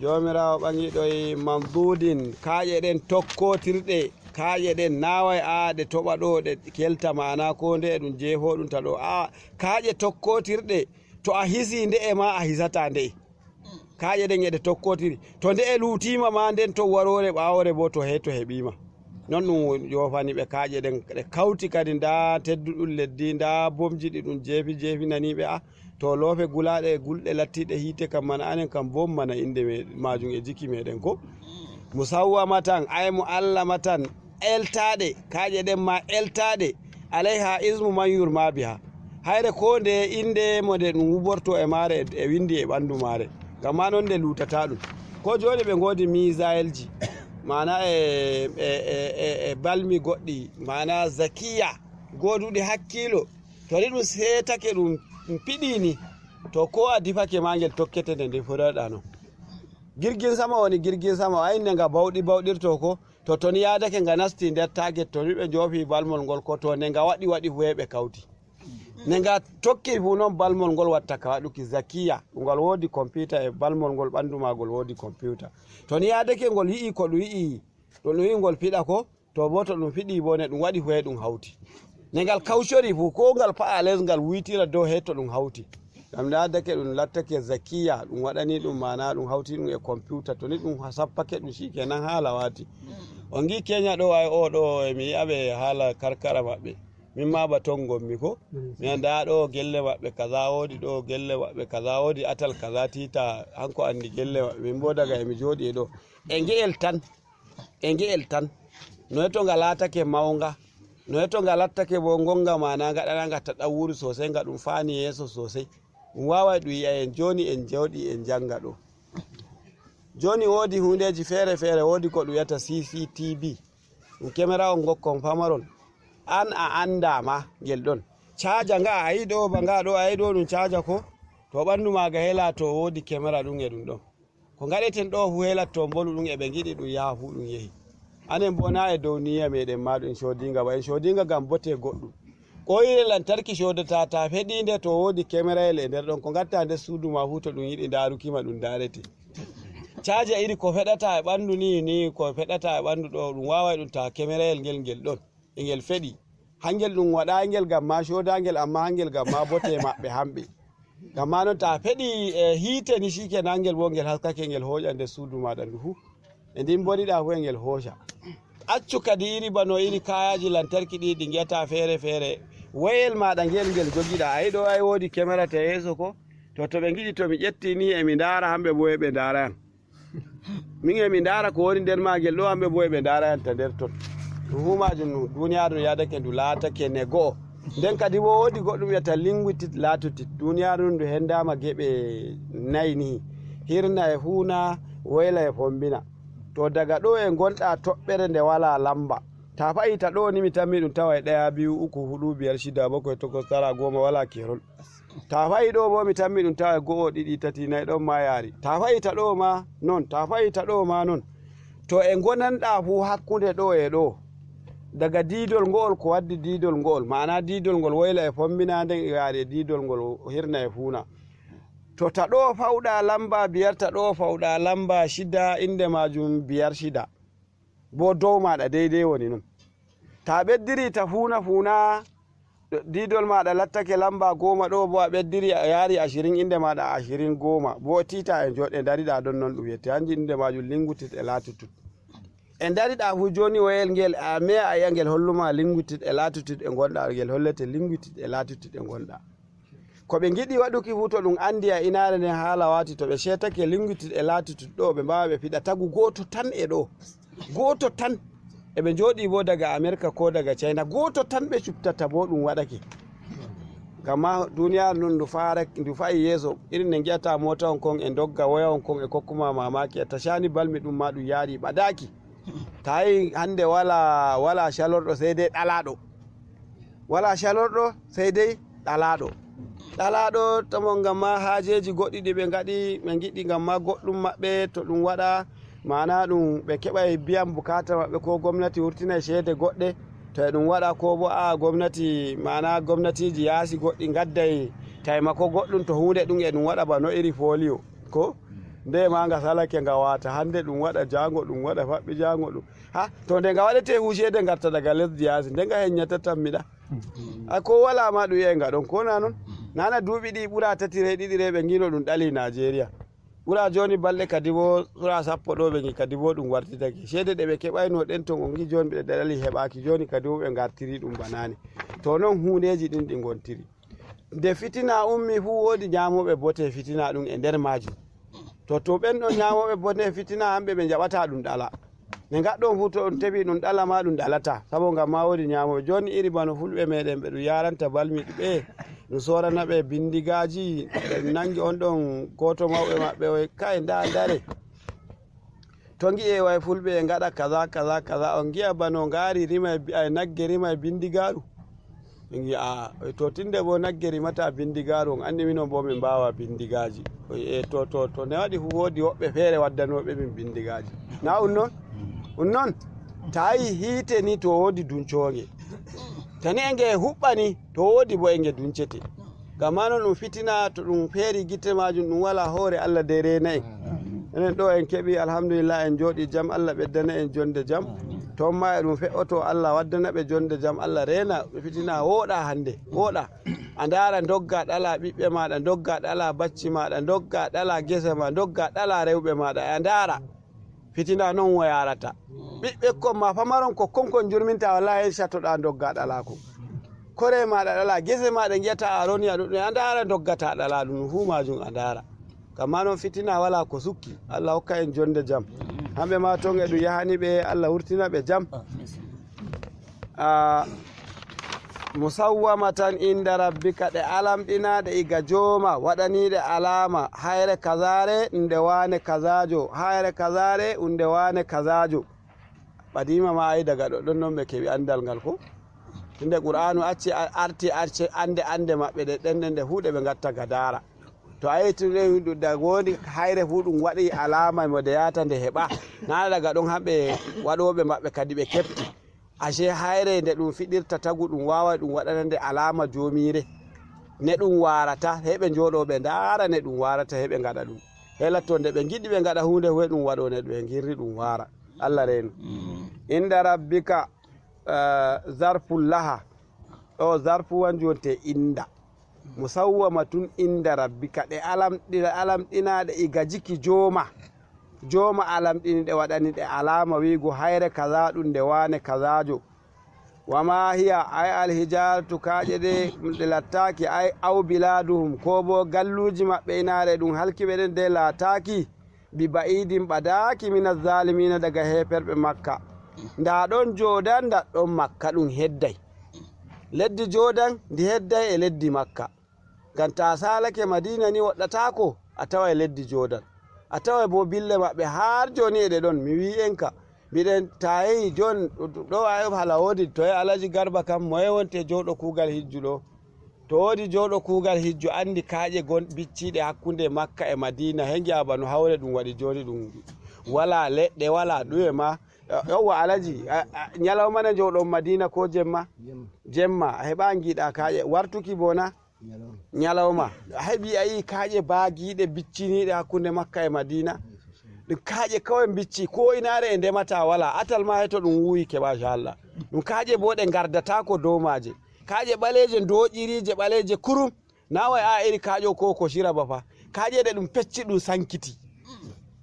Joomiraawo ɓaŋiiɗo e mamdudin, kaaƴe ɗen tokkootirɗe, kaaƴe ɗen naaway a ɗe toɓa ɗo, ɗe kelta maana ko nde e ɗum jeefo ɗum ta ɗo. A, kaaƴe tokkootirɗe, to a hisi nde'e ma a hisata nde'e. Kaaƴe ɗen e ɗe tokkotiri. To nde'e luutiima ma nden to waroore ɓaawoore boo to he to heɓiima. Non ɗum joofani ɓe kaaƴe ɗen, ɗe kawti kadi ndaa tedduɗum leddi, ndaa bomji ɗi ɗum jeefi jeefinani ɓe. A, to loope gulaaɗe e gulɗe lattiiɗe hiite kam mana anen kam bom mana innde me-, maajum e jiki meɗen ko. Musawwamatan, ay mu'allamatan, eltaaɗe, kaaƴe ɗen ma eltaaɗe, alayha ismu man yurma biha. Hayre koo ndeye innde mo nde ɗum wuborto e maare e, e winndi e ɓanndu maare. Ngam ma non nde luutata ɗum. Ko jooni ɓe ngoodi misayelji, maana e, e, e, e, e balmi goɗɗi, maana zakiya, gooduɗi hakkiilo. To ni ɗum seetake ɗum, ɗum piɗi ni, to ko a difake ma ngel tokkete nde nde fodoɗa non. Girgin sama woni girgin sama, a inni nga bawɗi bawɗirto ko, to, to ni yaadake nga nasti nder target, to ni ɓe joofi balmol ngol ko, to nde nga waɗi waɗi huwe ɓe kawti. Nde nga tokki fu non balmol ngol watta ka waɗuki zakiya, ngal woodi computer e balmol ngol ɓandu maagol woodi computer. To ni yaadake ngol yi'i ko ɗum yi'i, ɗo ɗum yi'i ngol fiɗa ko, to boo to ɗum fiɗi boo ne ɗum waɗi huwe ɗum hawti. Nde ngal kawcori fu, ko ngal fa'a les ngal wuytira dow he to ɗum hawti. Ngam nde addake ɗum lattake zakiya, ɗum waɗani ɗum maana ɗum hawti ɗum e computer, to ni ɗum sappake ɗum shi kenan haala waati. On ngi Kenya ɗo ay o ɗo e mi yi'a ɓe haala karkara maɓɓe. Min ma ba ton ngonmi ko. Mi anda ɗo gelle maɓɓe kaza woodi, ɗo gelle maɓɓe kaza woodi, atal kaza tita, hanko andi gelle maɓɓe. Min bo daga e mi jooɗi e ɗo. E nge'el tan. E nge'el tan. No e to nga laatake mawnga, no e to nga lattake bo ngonga maana ngaɗananga taɗawuru sosai, nga ɗum faani yeeso sosai. Ɗum waawai ɗum yi'a en jooni en jooɗi en janga ɗo. Jooni woodi hundeji feere-feere, woodi ko ɗum wi'ata C C T V. Ɗum kemera'on ngokkon famarol. An a anda ma ngel ɗon. Caaja nga a yi ɗo, ba nga ɗo a yi ɗo ɗum caaja ko? To ɓandu maaga hela to woodi kemera ɗum e ɗum ɗon. Ko ngaɗeten ɗo fu helatto mbolu ɗum e ɓe ngiɗi ɗum yaha fu ɗum yehi. Anen bo na e dow niyya meɗen ma ɗum codinga ba en codinga ngam bote goɗɗum. Ɓoyre lantarki codata ta feɗinde to woodi kemerayel e nder ɗon ko ngatta nder suudu ma fu to ɗum yiɗi ndaruki ma ɗum ndarete. Caaja iri ko feɗata e ɓandu ni, ni ko feɗata e ɓandu ɗo ɗum waaway ɗum ta kemerayel ngel ngel ɗon. E ngel feɗi. Hangel ɗum waɗaangel ngam ma codaangel, amma hangel ngam ma bote maɓɓe hamɓe. Ngam ma non ta feɗi e hiite ni shikenan ngel bo ngel haskake ngel hooƴa nder suudu maɗa ndu fu. E ndin boniɗa fu e ngel hooca. Accu kadi iri bano iri kayaaji lantarki ɗi, ɗi ngi'ata feere feere. Wayel maaɗa ngel, ngel jogiɗa. Ayi ɗo ay woodi kemera ta yeeso ko? To, to ɓe ngiɗi to mi ƴetti ni e mi ndaara, hamɓe bo e ɓe ndaara yam. Min e mi ndaara ko woni nder maagel ɗo, hamɓe bo e ɓe ndaara yam ta nder ton. Ɗum fu maajum no, duniyaaru no yaadake, ndu laatake ne go'o. Nden kadi bo woodi goɗɗum wi'ata linguitit latitude. Duniyaaru ndu hendaama geɓe nayi ni. Hirna e fuuna, woyla e fombina. To daga ɗo e ngonɗa toɓɓere nde walaa lamba. Ta fa'i ta ɗo ni mi tammi ɗum taway ɗaya, biyu, uku, huɗu, biyar, shida, bakwai, takwas, tara, goma, walaa kerol. Ta fa'i ɗo bo mi tammi ɗum taway go'o, ɗiɗi, tati, nayi ɗon ma yaari. Ta fa'i ta ɗo ma non, ta fa'i ta ɗo ma non. To e ngonanɗa fu hakkunde ɗo e ɗo, daga diidol ngo'ol ko waddi diidol ngo'ol, ma'ana diidol ngol woyla e fombina nden e yaari e diidol ngol hirna e fuuna. To ta ɗo fawɗa lamba biyar, ta ɗo fawɗa lamba shida, inde maajum biyar shida. Bo dow maaɗa deydey woni non. Ta ɓeddiri ta fuuna fuuna, diidol maaɗa lattake lamba goma ɗo, bo a ɓeddiri a yaari ashirin, inde maaɗa ashirin goma. Bo tiita e jooɗe ndariɗa ɗon non ɗum wi'ete. Hanjum inde maajum linguitit e latitude. E ndariɗa fu jooni woyel ngel, a meya a yi'a ngel holluma linguitit e latitude e ngonɗa, ngel hollete linguitit e latitude e ngonɗa. Ko ɓe ngiɗi waɗuki fu to ɗum andi a inaare nden haala waati, to ɓe ceetake linguitit e latitude ɗo, ɓe mbaawa ɓe fiɗa tagu gooto tan e ɗo. Gooto tan. E ɓe njooɗi bo daga Amerika ko daga China. Gooto tan ɓe cuɓtata bo ɗum waɗake. Ngam ma duniyaaru ndun ndu faara-, ndu fa'i yeeso. Irin ne ngi'ata moota on kon e ndogga woya on kon e kokkuma mamaki. A tacani balmi ɗum ma ɗum yaari ɓadaaki. Ta yi hande wala, wala calorɗo sey dey ɗalaɗo. Wala calorɗo sey dey ɗalaɗo. Ɗalaɗo tamo ngam ma haajeji goɗɗi ɗi ɓe ngaɗi, ɓe ngiɗi ngam ma goɗɗum maɓɓe to ɗum waɗa, maana ɗum ɓe keɓay biyan bukata maɓɓe ko gomnati wurtinay ceede goɗɗe to e ɗum waɗa ko bo a gomnati, maana gomnatiji yaasi goɗɗi ngadday taymako goɗɗum to huunde ɗum e ɗum waɗa ba no iri folio. Ko nde ma nga salake nga wata hande ɗum waɗa jango ɗum waɗa faɓɓi jango ɗum. Ha to nde nga waɗete hu ceede ngarta daga lesdi yaasi nde nga henyata tammiɗa. A ko wala ma ɗum yi'ay nga ɗon ko na non. Nana duuɓi ɗi ɓura tati re ɗiɗi re ɓe ngino ɗum ɗali Najeriya. Ɓura joni balɗe kadi bo sura sappo ɗo ɓe ngi kadi bo ɗum wartitake. Ceede ɗe ɓe keɓayno ɗen ton o ngi joni ɓe ɗali heɓaki joni kadi bo ɓe ngartiri ɗum banani. To non hundeji ɗin ɗi ngontiri. Nde fitina ummi fu woodi nyamoɓe bote fitina ɗum e nder majum. To, to ɓen ɗon nyamoɓe bote fitina hamɓe ɓe jaɓata ɗum ɗala. Ne ngaɗɗon fu to on tefi ɗum ɗala ma ɗum ɗalata. Sabo ngam ma woodi nyamoɓe. Joni iri bano fulɓe meɗen ɓe ɗum yaranta balmi ɓe. Ɗum sorana ɓe bindigaji. Ɓe nangi on ɗon goto mawɓe maɓɓe o kay nda dare. To ngi'e way fulɓe e ngaɗa kaza, kaza, kaza. On ngi'a bano ngari rima e bi-, ay nagge rima e bindigaru. Ɓe ngi'a, a, to tinde bo nagge rimata bindigaru, on andi minon bo min mbawa bindigaji. O, e, to, to, to ne waɗi fu woodi woɓɓe feere waddanoɓe min bindigaji. Na un non? Un non? Tayi hiite ni to woodi duncoge. Tani e nge huɓɓani to woodi bo e nge duncete. Ngam ma non ɗum fitina, to ɗum feeri gite majum, ɗum wala hoore, Allah dey reena en. Enen ɗo en keɓi, alhamdulillah, en jooɗi jam, Allah ɓeddana en jonde jam. To on ma e ɗum fe'oto, Allah waddana ɓe jonde jam, Allah reena ɓe fitina wooɗa hande, wooɗa. A ndaara ndogga ɗala ɓiɓɓe maɗa, ndogga ɗala bacci maɗa, ndogga ɗala gese ma, ndogga ɗala rewɓe maɗa, a ndaara. Fitina non wo yarata. Ɓiɓɓe kon ma famaron ko kon kon jurminta wallahi en chattoɗa ndogga ɗala kon. Kore maɗa ɗala, gese maɗa ngi'ata a roni a ɗuɗɗum, a ndaara ndoggata ɗala ɗum, fu majum a ndaara. Kamma non fitina wala ko sukki. Allah hokka en jonde jam. Hamɓe ma ton e ɗum yahani ɓe, Allah wurtina ɓe jam. A, musawwamatan inda rabbika, ɗe alamɗinaaɗe iga jooma, waɗaniiɗe alaama, hayre kazaare, nde waane kazaajo, hayre kazaare, nde waane kazaajo. Ɓadiima ma ay daga ɗoɗɗon non ɓe keɓi anndal ngal ko? Tinde Qur'aanu acci a-, arti, arti annde, annde maɓɓe ɗe, ɗen, ɗen, ɗe fuu ɗe ɓe ngatta gadaara. To a yehti ɗum, ɗum da-, woni hayre fuu ɗum waɗi alaama mo nde yahata nde heɓa. Naa daga ɗon haa ɓe waɗooɓe maɓɓe kadi ɓe keɓti. Ashe hayre nde ɗum fiɗirta tagu ɗum waaway ɗum waɗana nde alaama joomiire. Ne ɗum waarata, he ɓe njooɗoo ɓe ndaara ne ɗum waarata, he ɓe ngaɗa ɗum. He latto nde ɓe ngiɗi ɓe ngaɗa huunde fuu, he ɗum waɗoo ne ɗum, he ngirri ɗum waara. Allah reenu. Mm. Inda rabbika, eh, zarful laha. Ɗo zarfu wanju wonte inda. Musawwamatun inda rabbika, ɗe alam-, ɗe alamɗinaaɗe iga jiki jooma. Jooma alamɗini ɗe, waɗani ɗe alaama wiigo hayre kaza ɗum nde waane kazaajo. Wa ma hiya, ay alhijaratu, kaaƴe ɗe, ɗe lattaaki, ay aw biladuhum, ko bo galluuji maɓɓe inaare ɗum halki ɓe ɗen de laataaki, bi ba'idin, ɓadaaki, mina zaalimiina, daga heeferɓe Makka. Ndaa ɗon Joodan, ndaa ɗon Makka, ɗum hedday. Leddi Joodan ndi hedday e leddi Makka. Ngam ta saalake Madiina ni woɗɗataako, a taway leddi Joodan. A taway bo bille maɓɓe har jooni e ɗe ɗon. Mi wi'i enka, miɗen ta yehi jon ɗo, a yoɓ hala woodi to e Alaji Garba kam, moye wonte jooɗo kuugal hijju ɗo? To woodi jooɗo kuugal hijju andi kaaƴe gon bicciiɗe hakkunde Makka e Madiina, he ngi'a bano hawre ɗum waɗi jooni ɗum. Walaa leɗɗe, walaa ɗume ma. Yawwa Alaji, a, a, ñalawma na jooɗon Madiina ko jemma? Jemma. Jemma, a heɓa ngiɗa kaaƴe. Wartuki bo na? Ñalawma. Ñalawma. A heɓi a yi'i kaaƴe baagiiɗe bicciniiɗe hakkunde Makka e Madiina? Ɗum kaaƴe kawai bicci, ko inaare e ndemata walaa. Atal ma he to ɗum wuuyi keɓa, machallah. Ɗum kaaƴe bo ɗe ngardataako dow maaje. Kaaƴe ɓaleeje, ndooƴiriije ɓaleeje kurum. Na wai a iri kaaƴo ko ko shira ba fa. Kaaƴe ɗe ɗum pecci ɗum sankiti.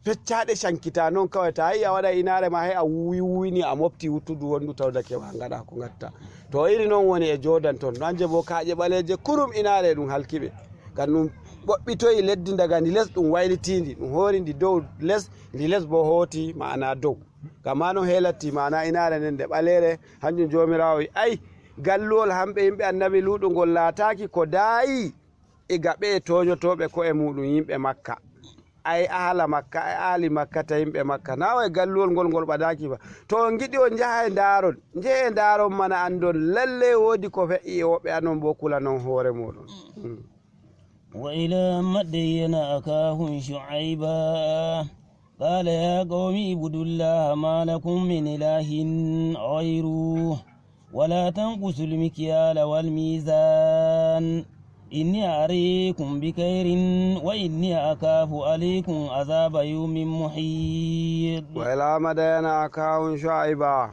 Peccaaɗe cankita non kawai. Ta yi'i a waɗa inaare ma he a wuuyi wuuyi ni a mofti wuttudu wondu tawdake wa ngaɗa ko ngatta. To iri non woni e Joodan ton. Nanje bo kaaƴe ɓaleeje kurum inaare ɗum halki ɓe. Ngam ɗum ɓoɓɓitoyi leddi daga ndi les ɗum waylitiindi. Ɗum hoori ndi dow les, ndi les bo hooti ma'ana dow. Ngam ma non he latti ma'ana inaare nden nde ɓaleere, hanjum Joomiraawo wi'i, ay, galluwol hamɓe yimɓe Annabi Luuɗu ngol laataaki ko daayi iga ɓe tooñotooɓe ko'e muuɗum yimɓe Makka. Ay, ahala Makka, ay, ahali Makka ta yimɓe Makka. Na wai galluwol ngol ngol ɓadaaki ba. To on ngiɗi on njaha e ndaaron, njehe ndaaron mana andon lalle woodi ko fe'i e woɓɓe anon bo kulanon hoore mooɗon. Mm. وإلى مدين أخاهم شعيبا قال يا قوم اعبدوا الله ما لكم من إله غيره ولا تنقصوا المكيال والميزان إني أريكم بخير وإني أخاف عليكم عذاب يوم محيط. وإلى مدين أخاهم شعيبا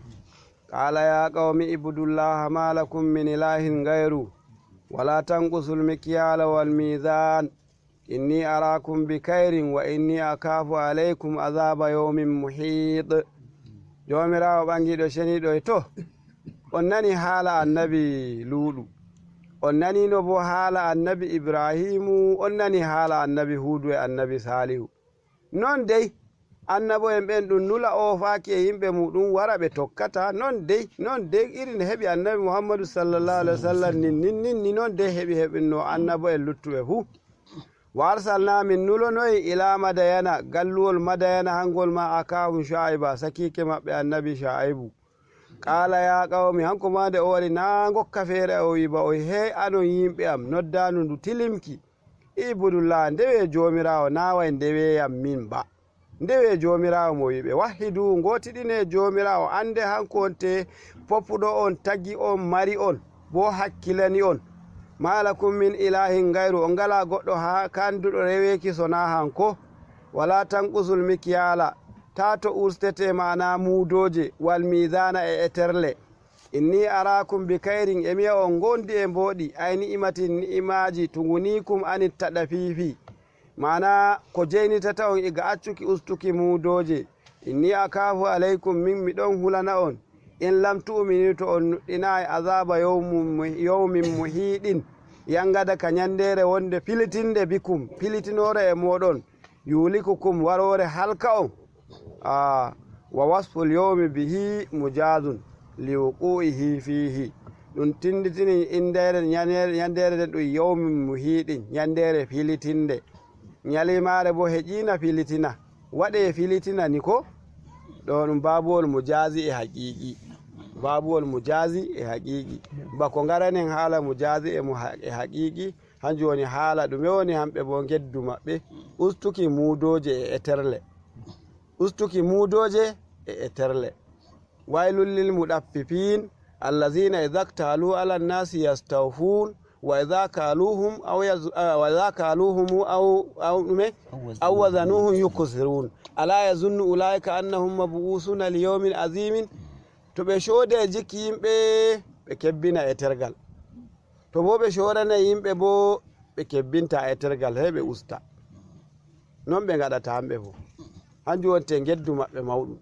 قال يا قوم اعبدوا الله ما لكم من إله غيره ولا تنقصوا المكيال والميزان إني أراكم بخير وإني أخاف عليكم عذاب يوم محيط. Joomiraawo ɓangiiɗo ceniiɗo e to, on nani haala Annabi Luuɗu, on nanino bo haala Annabi Ibrahiimu, on nani haala Annabi Huudu e Annabi Saalihu. Non dey, annabo'en ɓen ɗum nula oofaaki e yimɓe muuɗum wara ɓe tokkata. Non dey, non dey, iri nde heɓi Annabi Muhammadu sallallahu alaihi wasallam nin, nin, nin, ni non dey heɓi heɓinno annabo'en luttuɓe fuu. Wa arsalna, min nulonoyi, ila Madayana, galluwol Madayana, hangol ma akahum Shu'aiba, sakiike maɓɓe Annabi Shu'aibu. Qaala yaa qawmi, hanko maa nde o wari naa ngokka feere o wi'i ba o wi'i, hey anon yimɓe am, noddaandu ndu tilimki. Ibudullaha, ndewee Joomiraawo, naa way ndewee yam min ba. Ndewee Joomiraawo mo wi'i ɓe, wahhidu, ngootiɗinee Joomiraawo, anndee hanko wonte popuɗo on, tagi on, mari on, bo hakkilani on. Maa lakum min ilaahin gayru, on ngalaa goɗɗo haa kaanduɗo reweeki so naa hanko. Walaa tanqusul mikyaala, taa to ustetee maanaa muudooje, wal miizaana e eterle. Inni araakum bi kayrin, e mi yi'a on ngondi e mbooɗi, ay ni'imatin ni'imaaji, tuguniikum anit taɗafiifi. Maanaa ko jeynitata on iga accuki ustuki muudooje. Inni akaafu alaykum, min mi ɗon hulana on. In lam tu'minu, to on nuɗɗinaay, azaaba yawmin mu-, yawmin muhiiɗin, yangada ka nyandeere wonde filitinde bikum, filitinoore e mooɗon. Yulikukum, waroore halka on. Ah, wa wasful yawmi bihi mujaazun li wuqu'ihi fiihi. Ɗum tinditini inndeere nyandeere, nyandeere nden ɗum yawmin muhiiɗin, nyandeere filitinde. Nyalimaare bo heƴiina filitina. Waɗee filitina ni ko? Ɗo ɗum baabuwol mujaazi e haqiiqi. Baabuwol mujaazi e haqiiqi. Bako ngaranen haala mujaazi e mu ha-, e haqiiqi, hanjum woni haala ɗume woni hamɓe bo ngeddu maɓɓe. Ustuki muudooje e eterle. Ustuki muudooje e eterle. Waylul lil mudaffifiin, allazina idza ktalu ala nnasi yastawfun, wa idza kaluhum aw yaz-, ah, wa idza kaluhum aw, aw ɗume? Aw wazanuhum yukhsirun. Ala yazunnu ulaika annahum mab'usuna li yawmin azimin. To ɓe soodee jikki yimɓe, ɓe kebbina e tergal. To bo ɓe soodanay yimɓe bo, ɓe kebbinta e tergal, hey ɓe usta. Non ɓe ngaɗata hamɓe bo. Kanjum wonte ngeddu maɓɓe mawɗum.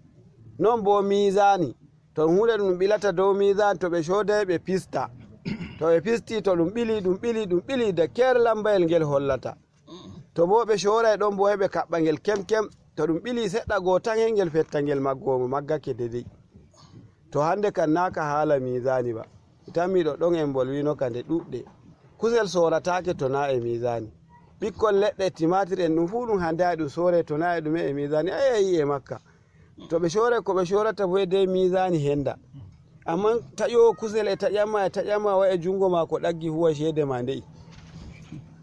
Non boo miizaani, to huunde ɗum ɓilata dow miizaani, to ɓe cooday ɓe pista. To ɓe pisti, to ɗum ɓili, ɗum ɓili, ɗum ɓili, da keer lambayel ngel hollata. To boo ɓe cooray ɗon boo, heɓe kaɓɓa ngel kem kem. To ɗum ɓili seɗɗa goo tan, he ngel fetta ngel maggoomo, maggake dedey. To hannde kan naa ka haala miizaani ba. Mi tammi ɗo ɗon en mbolwiino ka nde ɗuuɗɗe. Kusel soorataake to naa e miizaani. Ɓikkon leɗɗe timaatir en ɗum fuu ɗum hannde haa ɗum sooree to naa e ɗume e miizaani. Ay, ay, e makka. To ɓe cooray ko ɓe coorata boo e dey miizaani hennda. Ammaa taƴoowo kusel e taƴama e taƴama wa e junngo maako ɗaggi huwa ceede ma nde'i.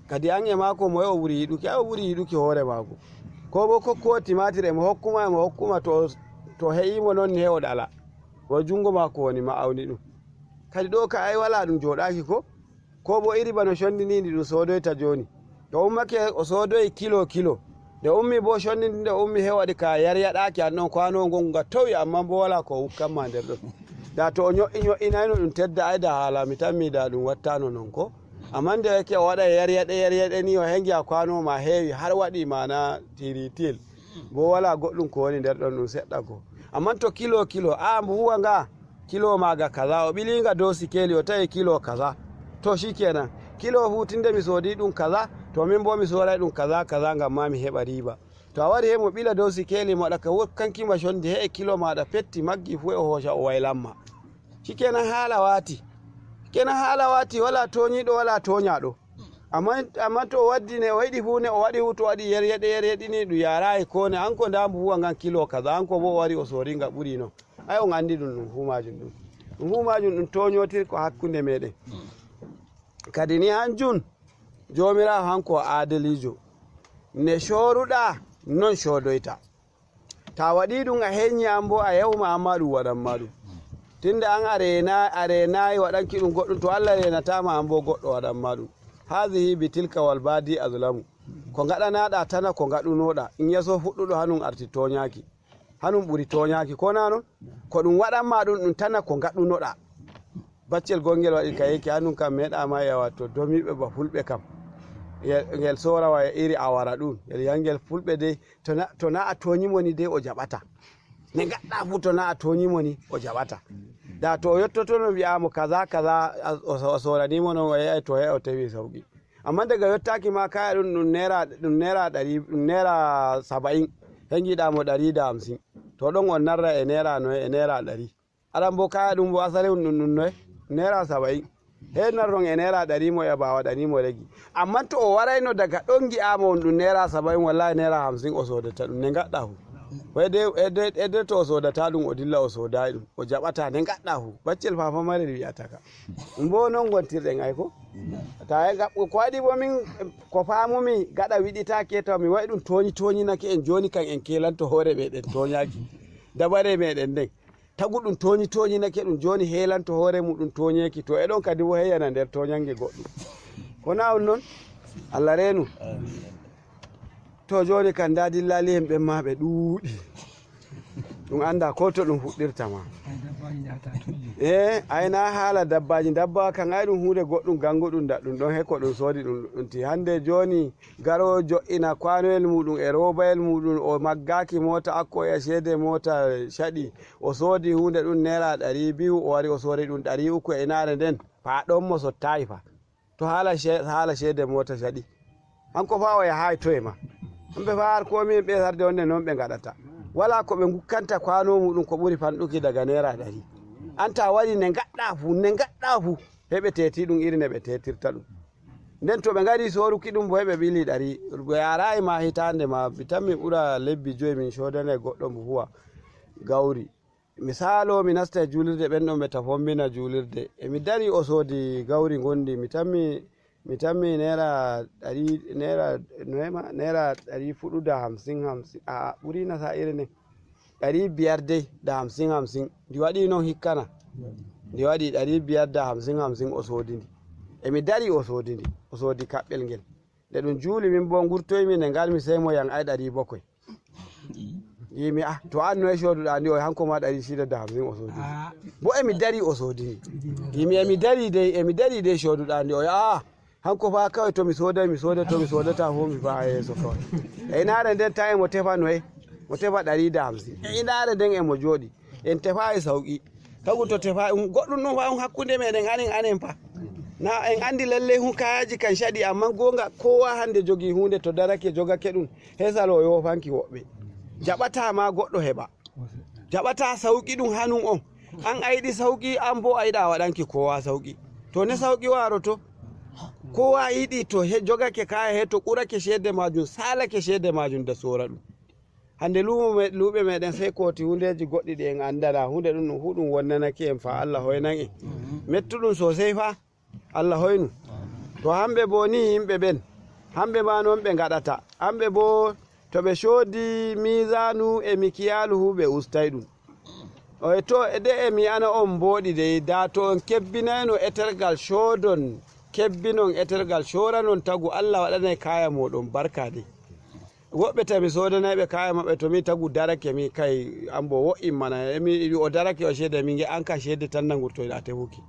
Kadi an e maako moye o ɓuri yiɗuki? Ay, o ɓuri yiɗuki hoore maako. Koo boo kokkoowo timaatir e mo hokkuma, e mo hokkuma to, to he'iimo non ne o ɗala. Wa junngo maako woni ma'awni ɗum. Kadi ɗo ka ay walaa ɗum jooɗaaki ko? Koo boo iri bano conndi ndi ndi ɗum soodoyta jooni. Nde ummake o soodoyi kilo kilo. Nde ummi boo conndi ndi nde ummi he waɗi ka yaryaɗaaki an ɗon kwaanowol ngol nga towi, ammaa boo walaa ko o ukkanma nder ɗon. Da to o nyo'i nyo'inayno ɗum tedda ay da haala mi tammi da ɗum wattaano non ko. Ammaa nde yake o waɗa yaryaɗe yaryaɗe ni o hengi a kwaanowo ma heewi har waɗi maana tiritil. Boo walaa goɗɗum ko woni nder ɗon ɗum seɗɗa go. Ammaa to kilo kilo, a mbuuwa nga kilo maaga kaza, o ɓili nga dow sikeeli, o tawi kilo kaza. To, shikenan. Kilo fuu tinde mi soodi ɗum kaza, to min boo mi sooray ɗum kaza, kaza, ngam ma mi heɓa riiba. To a wari he mo ɓila dow sikeeli mo waɗa ka wokkanki ma condi, he e kilo maaɗa petti maggi fuu e o hooca o waylanma. Shikenan haala waati. Shikenan haala waati, walaa tooñiiɗo, walaa tooñaaɗo. Ammaa, ammaa to o waddi ne, o yiɗi fuu ne, o waɗi fuu to o waɗi yeryeɗe, yeryeɗini ɗum yaaraayi ko ne, an ko ndaa mbuuwa ngan kilo kaza, an ko boo o wari o soori nga ɓuri non. Ay, on anndi ɗum, ɗum fuu maajum ɗum. Ɗum fuu maajum ɗum tooñootir ko hakkunde meeɗen. Kadi ni hanjum, Joomiraawo hanko o aadiliijo. Ne cooruɗaa, non coodoyta. Ta waɗi ɗum a heñi an boo a yahuma, amma ɗum waɗanma ɗum. Tinde an a reena-, a reenaayi waɗanki ɗum goɗɗum, to Allah reenataama an boo goɗɗo waɗanma ɗum. Haadihi bi tilka wal baadi azlamu. Ko ngaɗanaaɗa tana ko ngaɗunooɗa. In yeeso fuɗɗuɗo hanum arti tooñaaki. Hanum ɓuri tooñaaki. Ko naa non? Ko ɗum waɗanma ɗum, ɗum tana ko ngaɗunoɗa. Baccel gongel waɗi ka yeke hanum kam meeɗaama yawa to domiiɓe ba fulɓe kam. Ye-, ngel soorawa e iri awara ɗum. Ngel yangel fulɓe dey to na, to na a tooñi mo ni dey o jaɓata. Ne ngaɗɗa fuu to na a tooñi mo ni o jaɓata. Da to o yottotono wi'a mo kaza, kaza, a, o, o soorani mo non o yehi to he o tewi sawqi. Amma daga yottaaki ma kaya ɗum, ɗum neera, ɗum neera ɗari, ɗum neera saba'in. He ngiɗa mo ɗari da hamsin. To ɗon on narra e neera noye, e neera ɗari. Aran bo kaya ɗum bo asali on ɗum, ɗum noye? Neera saba'in. He narron e neera ɗari mo e bawa ɗari mo regi. Amma to o warayno daga ɗon ngi'ama on ɗum neera saba'in, wallahi neera hamsin o sodata ɗum. Ne ngaɗɗa fu. Ko ede, ede, ede to o sodata ɗum o dilla o sodayi ɗum. O jaɓata ne ngaɗɗa fu. Baccel fafa marel wi'ata ka. Ɗum bo non gontirɗen ay ko. Ta e gaɓɓo ko waɗi bo min ko famumi gaɗa wiɗitake taw mi waɗi ɗum tooñi tooñinake en joni kan en kelanto hoore meɗen tooñaki. Dabare meɗen nden. Tagu ɗum tooñi tooñinake ɗum joni heelanto hoore muɗum tooñeeki to eɗon kadi wo heyana nder tooñange goɗɗum. Ko na on non? Allah reenu. To joni kan nda dillali en ɓen ma ɓe ɗuuɗi. Ɗum anda ko to ɗum fuɗɗirta ma. E ayna haala dabbaji, dabba kan ay ɗum huunde goɗɗum ganguɗum daɗɗum ɗon he ko ɗum soodi ɗum ɗum ti hande joni. Garowo jo'ina kwanoyel muɗum e robayel muɗum, o maggaki mota akko e ceede mota caɗi, o soodi huunde ɗum naira ɗari biyu, o wari o soori ɗum ɗari uku e inaare nden. Fa ɗon mo sottayi fa. To haala ce-, haala ceede mota caɗi. Hanko fa o yahayi toye ma. Hamɓe fa har komi en ɓe sarde wonde non ɓe ngaɗata. Wala ko ɓe ngukkanta kwano muɗum ko ɓuri fanɗuki daga naira ɗari. An ta wari ne ngaɗɗa fu, ne ngaɗɗa fu. Heɓe teti ɗum iri ne ɓe tetirta ɗum. Nden to ɓe ngari sooruki ɗum bo, heɓe ɓili ɗari. Ɓe yaarayi ma hitaande ma, mi tammi ɓura lebbi joyi min coodane goɗɗo mbo huwa gawri. Mi saalo, mi nasta e juulirde, ɓen ɗon ɓe ta fombina juulirde. E mi dari o soodi gawri ngondi, mi tammi, mi tammi naira ɗari, naira noyema, naira ɗari fuɗuda hamsin, hamsin. Aa, ɓuri na sa'ire nden. Ɗari biyar dey da hamsin hamsin. Ndi waɗi non hikkana. Ndi waɗi ɗari biyar da hamsin hamsin o soodi ndi. E mi dari o soodi ndi. O soodi kaɓɓel ngel. Nde ɗum juuli min bo ngurtoymi nde ngarmi sey mo yan ay ɗari bokoy. Yimi, ah, to an no e cooduɗa ndi o hanko ma ɗari shida da hamsin o soodi ndi. Bo e mi dari o soodi ndi. Yimi e mi dari dey, e mi dari dey cooduɗa ndi o, ah, Hanko fa kawai to mi sodai, mi soda, to mi sodata fu mi fa yeso kawai. E inaare nden tawi mo tefa noye. Mo tefa ɗari da hamsin. E inaare nden e mo jooɗi. En tefa e sauki. Tagu to tefa, um, goɗɗum ɗum fa, um, hakkunde meɗen anen, anen fa. Na en andi lalle hun kayaji kan shaɗi, amma gonga kowa hande jogi hunde to darake jogake ɗum. Hesalo yofanki woɓɓe. Jaɓata ma goɗɗo heɓa. Jaɓata sauki ɗum hanun on. An a yiɗi sauki, an bo a yiɗa waɗanki kowa sauki. To ne sauki waroto? Kowa yiɗi to he jogake kaya he to ɓurake shede majum, salake shede majum da sora ɗum. Hande lumo me-, luɓe meɗen sai koti hundeji goɗɗi ɗi en andana. Hunde ɗum ɗum fu ɗum wonnanake en fa, Allah hoynan en. Mettuɗum sosai fa. Allah hoynu. To hamɓe bo ni yimɓe ɓen, hamɓe ma non ɓe ngaɗata. Hamɓe bo to ɓe shoodi miizaanu e mikiyalu fu ɓe ustai ɗum. O e to e de e mi ana on mboɗi dey, da to on kebbinayno etergal shoodon, kebbinon etergal shoranon tagu Allah waɗanay kaya moɗon barka dey. Woɓɓe tawi mi soodanayɓe kaya maɓɓe, to mi tagu darake mi kay, an bo wo'in mana, e mi, o darake o ceede, mi nge an ka ceede tan na ngurtoyɗa tefuki.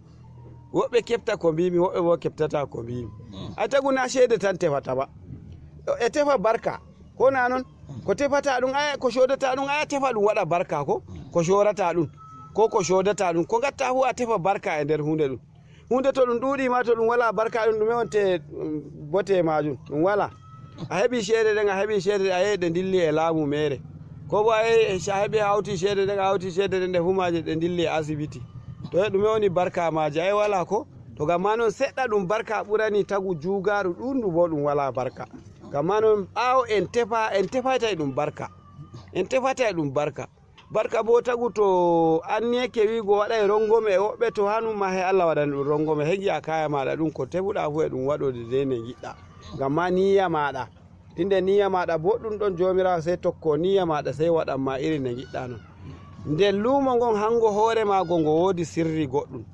Woɓɓe keɓta ko mbimi, woɓɓe bo keɓtata ko mbimi. Ay tagu na ceede tan tefata ba. E tefa barka, ko na non? Ko tefata ɗum, aya, ko soodata ɗum, aya, tefa ɗum waɗa barka ko? Ko soorata ɗum, ko ko soodata ɗum, ko ngatta fu a tefa barka e nder hunde ɗum. Hunde to ɗum ɗuuɗi ma, to ɗum wala barka, ɗum ɗume wonte, um, bote majum? Ɗum wala. A heɓi ceede ɗen, a heɓi ceede ɗen, a yehi ɗe ndilli e laamu mere. Ko bo a yehi, a heɓi, a hawti ceede ɗen, a hawti ceede ɗen, ɗe fu maje ɗe ndilli e asibiti. To e ɗume woni barka maje? Ay wala ko? To gam ma non seɗɗa ɗum barka ɓurani tagu juugaru ɗuuɗndu bo ɗum wala barka. Gam ma non ɓaawo en tefa, en tefaytay ɗum barka. En tefaytay ɗum barka. Barka bo tagu to anniyake wiigo waɗay rongome e woɓɓe, to hanun ma he Allah waɗani ɗum rongome, he ngi'a kaya maɗa ɗum ko tefuɗa fu e ɗum waɗode dey ne ngiɗɗa. Gam ma niyya maɗa. Tinde niyya maɗa boɗɗum ɗon, Joomiraawo sey tokko niyya maɗa sey waɗan ma iri ne ngiɗɗa non. Nden luumo ngon hango hoore maago ngo woodi sirri goɗɗum.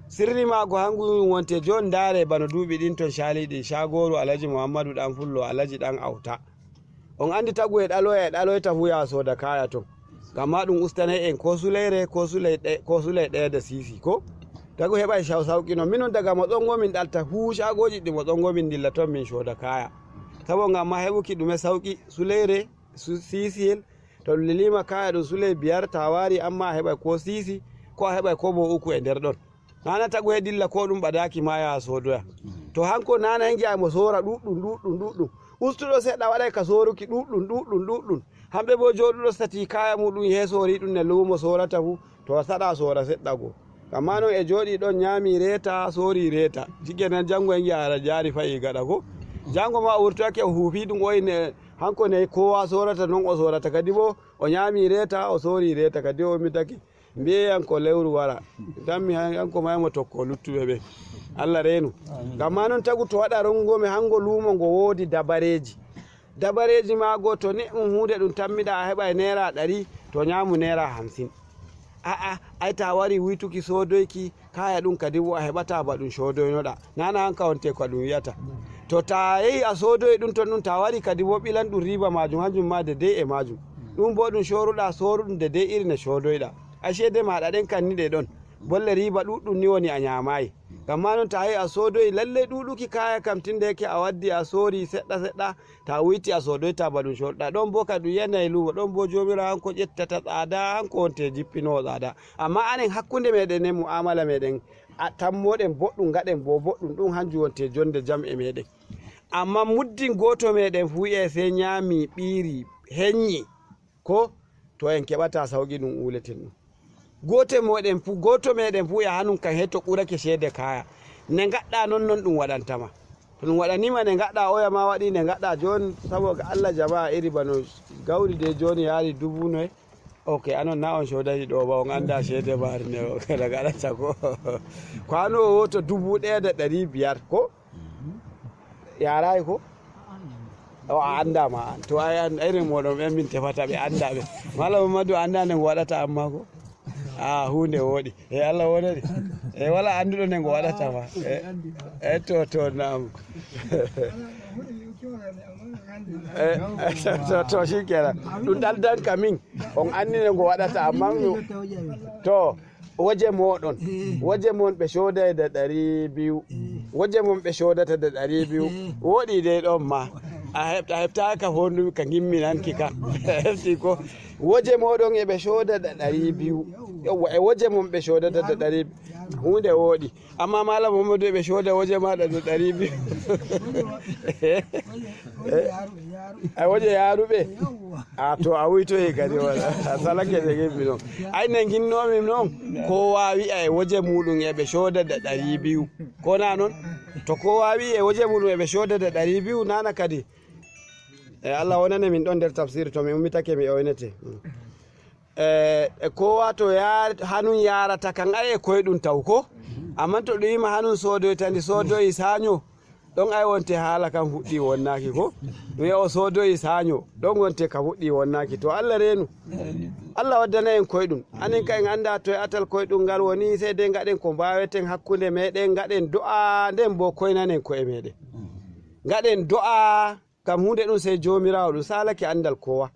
Sirri maago hango wonte jon ndaare bano duuɓi ɗin ton caaliɗi cagooru Alhaji Muhammadu Ɗan Fullo, Alhaji Ɗan Awta. On andi tagu e ɗaloya e ɗaloyta fu ya sooda kaya ton. Gam ma ɗum ustanay en ko suleyre, ko suley ɗe-, ko suley ɗaya da sisi ko? Tagu heɓay saw-, sawqi non. Minon daga mo ɗon min ɗalta fu cagooji ɗi mo ɗon min ndilla ton min sooda kaya. Sabo gam ma heɓuki ɗume sawqi, suleyre, su-, sisiyel, to ɗum lilima kaya ɗum suley biyar, ta wari amma a heɓay ko sisi, ko a heɓay ko bo uku e nder ɗon. Nana tagu he dilla ko ɗum ɓadaki ma ya soodoya. To hanko nana he ngi'a mo soora ɗuɗɗum, ɗuɗɗum, ɗuɗɗum. Ustuɗo seɗɗa waɗay ka sooruki ɗuɗɗum, ɗuɗɗum, ɗuɗɗum. Hamɓe bo jooɗuɗo sati kaya muɗum he soori ɗum ne luumo soorata fu, to saɗa soora seɗɗa go. Amma non e jooɗi ɗon nyaami reeta, soori reeta. Jigge nan jango he ngi'a ara jaari fa'i gaɗa ko. Jango ma o wurtoyake o huufi ɗum o ine hanko ne kowa soorata non o soorata kadi bo o nyaami reeta, o soori reeta kadi o ummitake. Mbiye yan ko lewru wara. Tan mi han-, hanko ma mo tokko luttuɓe ɓe. Allah reenu. Gam ma non tagu to waɗa rongome hango luumo ngo woodi dabareeji. Dabareeji maago to ne ɗum huunde ɗum tammiɗa a heɓa e neera ɗari, to nyaamu neera hamsin. A'a, ay ta wari wuytuki soodoyki, kaya ɗum kadi wo a heɓata ba ɗum soodoynoɗa. Nana hanka wonte ko ɗum wi'ata. To ta yehi a soodoyi ɗum ton ɗum ta wari kadi wo ɓilan ɗum riiba majum, hanjum ma de dey e majum. Ɗum bo ɗum sooruɗa, sooru ɗum de dey iri ne soodoyɗa. A ceede maɗa ɗen kanni ɗe ɗon. Bolle riiba ɗuɗɗum ni woni a nyaamayi. Gam ma non ta yehi a soodoyi lalley ɗuɗuki kaya kam tinde yake a waddi a soori seɗɗa seɗɗa, ta wuyti a soodoyta ba ɗum sooruɗa. Ɗon bo ka ɗum yanayi luumo, ɗon bo Joomiraawo hanko ƴettata tsaada, hanko wonte jippinoowo tsaada. Amma anen hakkunde meɗen e mu'amala meɗen, a tammoɗen boɗɗum, ngaɗen bo boɗɗum, ɗum hanjum wonte jonde jam e meɗen. Amma muddin gooto meɗen fu wi'e sey nyaami ɓiiri hennyi, ko to en keɓata sawqi ɗum uuleten ɗum. Gooto meɗen fu, gooto meɗen fu e hanun kan he to ɓurake ceede kaya. Ne ngaɗɗa non, non ɗum waɗantama. To ɗum waɗanima ne ngaɗɗa oya ma waɗi ne ngaɗɗa jooni, saboga Allah jama'a iri bano gawri de jooni yaari dubu noye. Ok, anon na on soodani ɗo ba on anda ceede mari ne o kada gaɗata ko. Ko ano o woto dubu ɗaya da ɗari biyar ko? Yarayi ko? O a anda ma an. To ay an irin moɗon ɓen min tefata ɓe anda ɓe. Mala Mamadu anda ne waɗata amma ko? A hunde woɗi. E Allah wonani. E wala anduɗo ne ngo waɗata ma. E, e to, to, nam. E, e, to, to, to, shikenan. Ɗum ɗaldan ka min. On anndi ne ngo waɗata, amma mi, to, woje moɗon. Woje mon ɓe cooday da ɗari biyu. Woje mon ɓe coodata da ɗari biyu. Woɗi dey ɗon ma. A heɓta, a heɓtaaka hondu ka ngimminanki ka. A hefti ko. Woje mooɗon e ɓe cooda da ɗari biyu. Yawwa, e woje mon ɓe coodata da ɗari biyu. Huunde wooɗi. Amma Malam Muhammadu e ɓe cooda woje maaɗa da ɗari biyu. A woje yaaruɓe. A to a wuytoyi kadi wala. A salake ɓe ngimmi noon. Ay ne nginnoomi noon. Ko waawi e woje muuɗum e ɓe cooda da ɗari biyu. Ko na noon? To ko waawi e woje muuɗum e ɓe cooda da ɗari biyu nana kadi. E Allah wonane min ɗon nder tafsir to mi ummitake mi oynete. Mm. E, e kowa to ya-, hanun yarata kan ay e koyɗum taw ko? Amman to ɗum yima hanun soodoytandi soodoyi saño, ɗon ay wonte haala kan fuɗɗi wonnaki ko? Ɗum wi'a o soodoyi saño, ɗon wonte ka fuɗɗi wonnaki. To Allah reenu. Allah waddana en koyɗum. Anen ka en anda to e atal koyɗum ngal woni, sey de ngaɗen ko mbaweten hakkunde meɗen, ngaɗen do'a, nden bo koynanen ko'e meɗen. Ngaɗen do'a, ngam huunde ɗum sey Joomiraawo, ɗum saalake anndal kowa.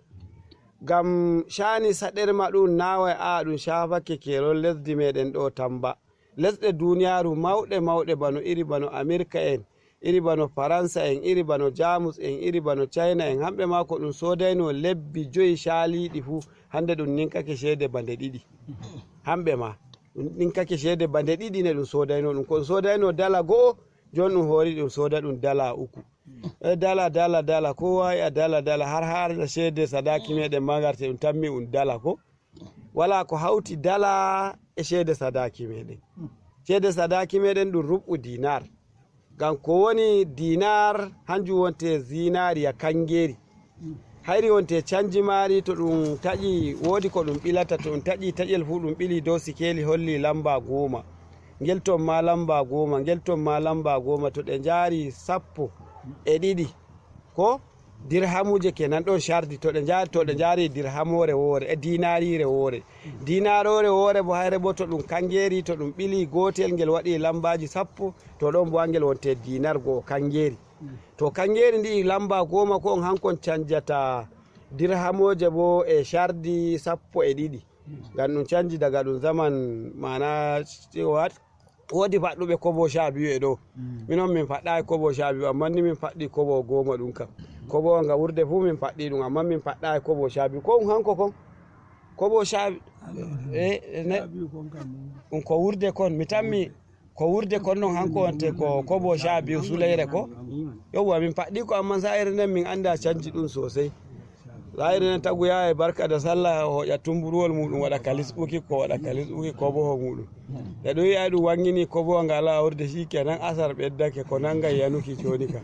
Ngam caani saɗerma ɗum naawa e a'a ɗum caafake keerol lesdi meeɗen ɗo Tamba. Lesɗe duuniyaaru mawɗe mawɗe bano iri bano Amirka en, iri bano Faransa en, iri bano Jaamus en, iri bano Cayna en, hamɓe maa ko ɗum soodayno lebbi joyi caaliiɗi fuu, hannde ɗum ninkake ceede bande ɗiɗi. Hamɓe maa, ɗum ninkake ceede bande ɗiɗi ne ɗum soodayno ɗum. Ko ɗum soodayno dala go'o, jooni ɗum hoori ɗum sooda ɗum dala uku. E dala, dala, dala, ko waawi a dala, dala, har, har ceede sadaaki meɗen ma ngarte ɗum tammi ɗum dala ko. Walaa ko hawti dala e ceede sadaaki meɗen. Ceede sadaaki meɗen ɗum ruɓɓu dinar. Ngam ko woni dinar, hanjum wonte zinariya kangeeri. Hayri wonte canji maari to ɗum taƴi, woodi ko ɗum ɓilata, to ɗum taƴi taƴel fuu ɗum ɓili dow sikeeli holli lamba goma. Ngel ton ma lamba goma, ngel ton ma lamba goma, to ɗe njaari sappo e ɗiɗi, ko dirhamuje kenan ɗon cardi, to ɗe njaari, to ɗe njaari dirhamore woore, e dinarire woore. Dinarore woore bo hayre bo to ɗum kangeeri, to ɗum ɓili gootel ngel waɗi lambaaji sappo, to ɗon bo angel wonte dinar go'o kangeeri. To kangeeri ndi lamba goma ko on hankon canjata dirhamoje bo e cardi sappo e ɗiɗi. Ngam ɗum canji daga ɗum zaman, maana, what? Woodi faɗɗuɓe kobo sha biyu e ɗo. Mm. Minon min faɗɗaaki kobo sha biyu, amma ni min faɗɗi kobo goma ɗum kam. Kobo nga wurde fuu min faɗɗi ɗum, amma min faɗɗaaki kobo sha biyu. Ko ɗum hanko kon? Kobo sha, eh, eh, ne, ɗum ko wurde kon. Mi tammi ko wurde kon non hanko wonte ko kobo sha biyu suleyre ko. Yowwa, min faɗɗi ko, amma sa'ire nden min annda canji ɗum sosai. Laayre nden tagu yaha e barka da sallah, o hoƴa tumburuwol muɗum, waɗa ka lisɓuki ko, waɗa ka lisɓuki koboho muɗum. E ɗum yi'a ɗum wangini kobowa nga alaa wurde, shi kenan asar ɓeddake, ko nanga yanuki joni ka.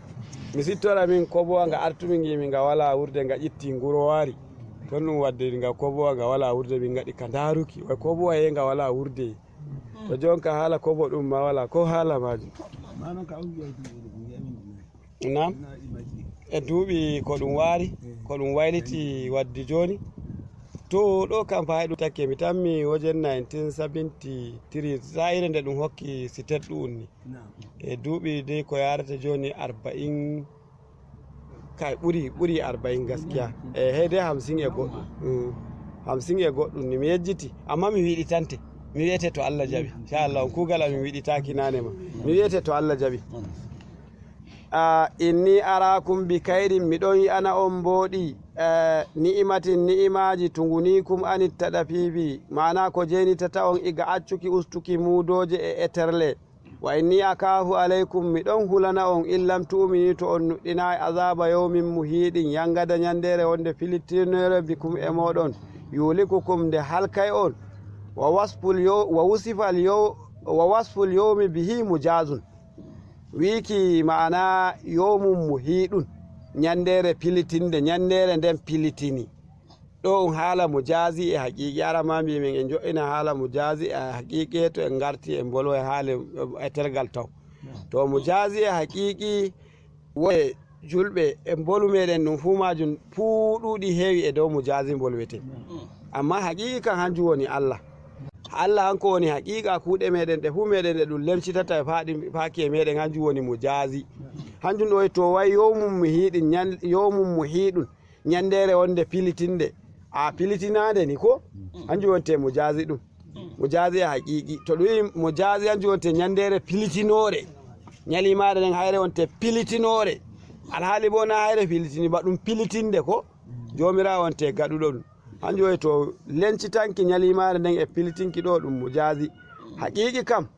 Mi sittora min kobowa nga artumi ngimi nga wala wurde, nga ƴitti ngurowari. Ton ɗum wadde nga kobowa nga wala wurde, min ngaɗi ka ndaruki. Wai kobowa ye nga wala wurde. To jonka haala kobo ɗum ma wala, ko haala majum. Naam. E duuɓi ko ɗum waari, ko ɗum wayliti waddi jooni. To ɗo kam faa e ɗum takke, mi tammi wajen nineteen seventy-three, sa'ire nde ɗum hokki sitet ɗum ni. E duuɓi dey ko yaarata jooni arba'in, kay ɓuri, ɓuri arba'in gaskiya. E hey dey hamsin e goɗɗum. Mm. Hamsin e goɗɗum ni mi yejjiti, amma mi wiɗitante. Mi wi'ete to Allah jaɓi. Inchallah, on kuugal am mi wiɗitaaki naane ma. Mi wi'ete to Allah jaɓi. A, inni araakum bi kayrin, mi ɗon yi'ana on mbooɗi, eh, ni'imatin, ni'imaaji, tunguniikum anit taɗafiifi, maana ko jeenitata on iga accuki ustuki muudooje e eterle. Wa inni akaafu alaykum, mi ɗon hulana on, in lam tu'mini, to on nuɗɗinaay, azaaba yawmin muhiiɗin, yangada nyandeere wonde filitinoore bikum e mooɗon, yulikukum, nde halkay on. Wa wasful yaw-, wa wusifal yaw-, wa wasful yawmi bihi mujaazun. Wiiki ma'ana yawmun muhiiɗun, nyandeere pilitinde, nyandeere nden pilitini. Ɗo un haala mujaazi e haqiiqi. Ara ma mbi min en jo'ina haala mujaazi e haqiiqi, to en ngarti en mbolo e haala e tergal taw. To mujaazi e haqiiqi, wo-, julɓe e mbolu meɗen ɗum fuu majum fuu ɗuuɗi heewi e dow mujaazi mbolweten. Amma haqiiqi kan hanjum woni Allah. Allah hanko woni haqiiqa kuuɗe meɗen ɗe fuu meɗen ɗe ɗum lemcitata e faaɗi, faaki e meɗen hanjum woni mujaazi. Hanjum ɗo e to wayi yawmun muhiiɗin, nyan-, yawmun muhiiɗun. Nyandeere wonde pilitinde. A pilitinaande ni ko? Hanjum wonte mujaazi ɗum. Mujaazi e haqiiqi. To ɗum wi'i mujaazi hanjum wonte nyandeere pilitinoore. Nyalimaare nden hayre wonte pilitinoore. Alhaali boo na hayre pilitini ba ɗum pilitinde ko Joomiraawo on te gaɗuɗo ɗum. Hanjum waɗi to lencitanki nyaliimaare nden e pilitinki ɗo ɗum mujaazi. Haqiiqi kam,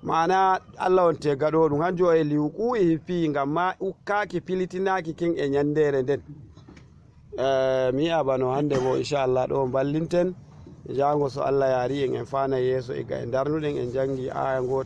maana Allah on te gaɗuɗo ɗum. Hanjum waɗi liwuku e fii ngam ma ukkaaki pilitinaaki kin e nyandeere nden. Eh, mi yi'a bano hannde boo, inchallah, ɗo on ballinten. Jaango so Allah yaari en, en faanay yeeso e ga en darnuɗen, en janngi aaya ngoota.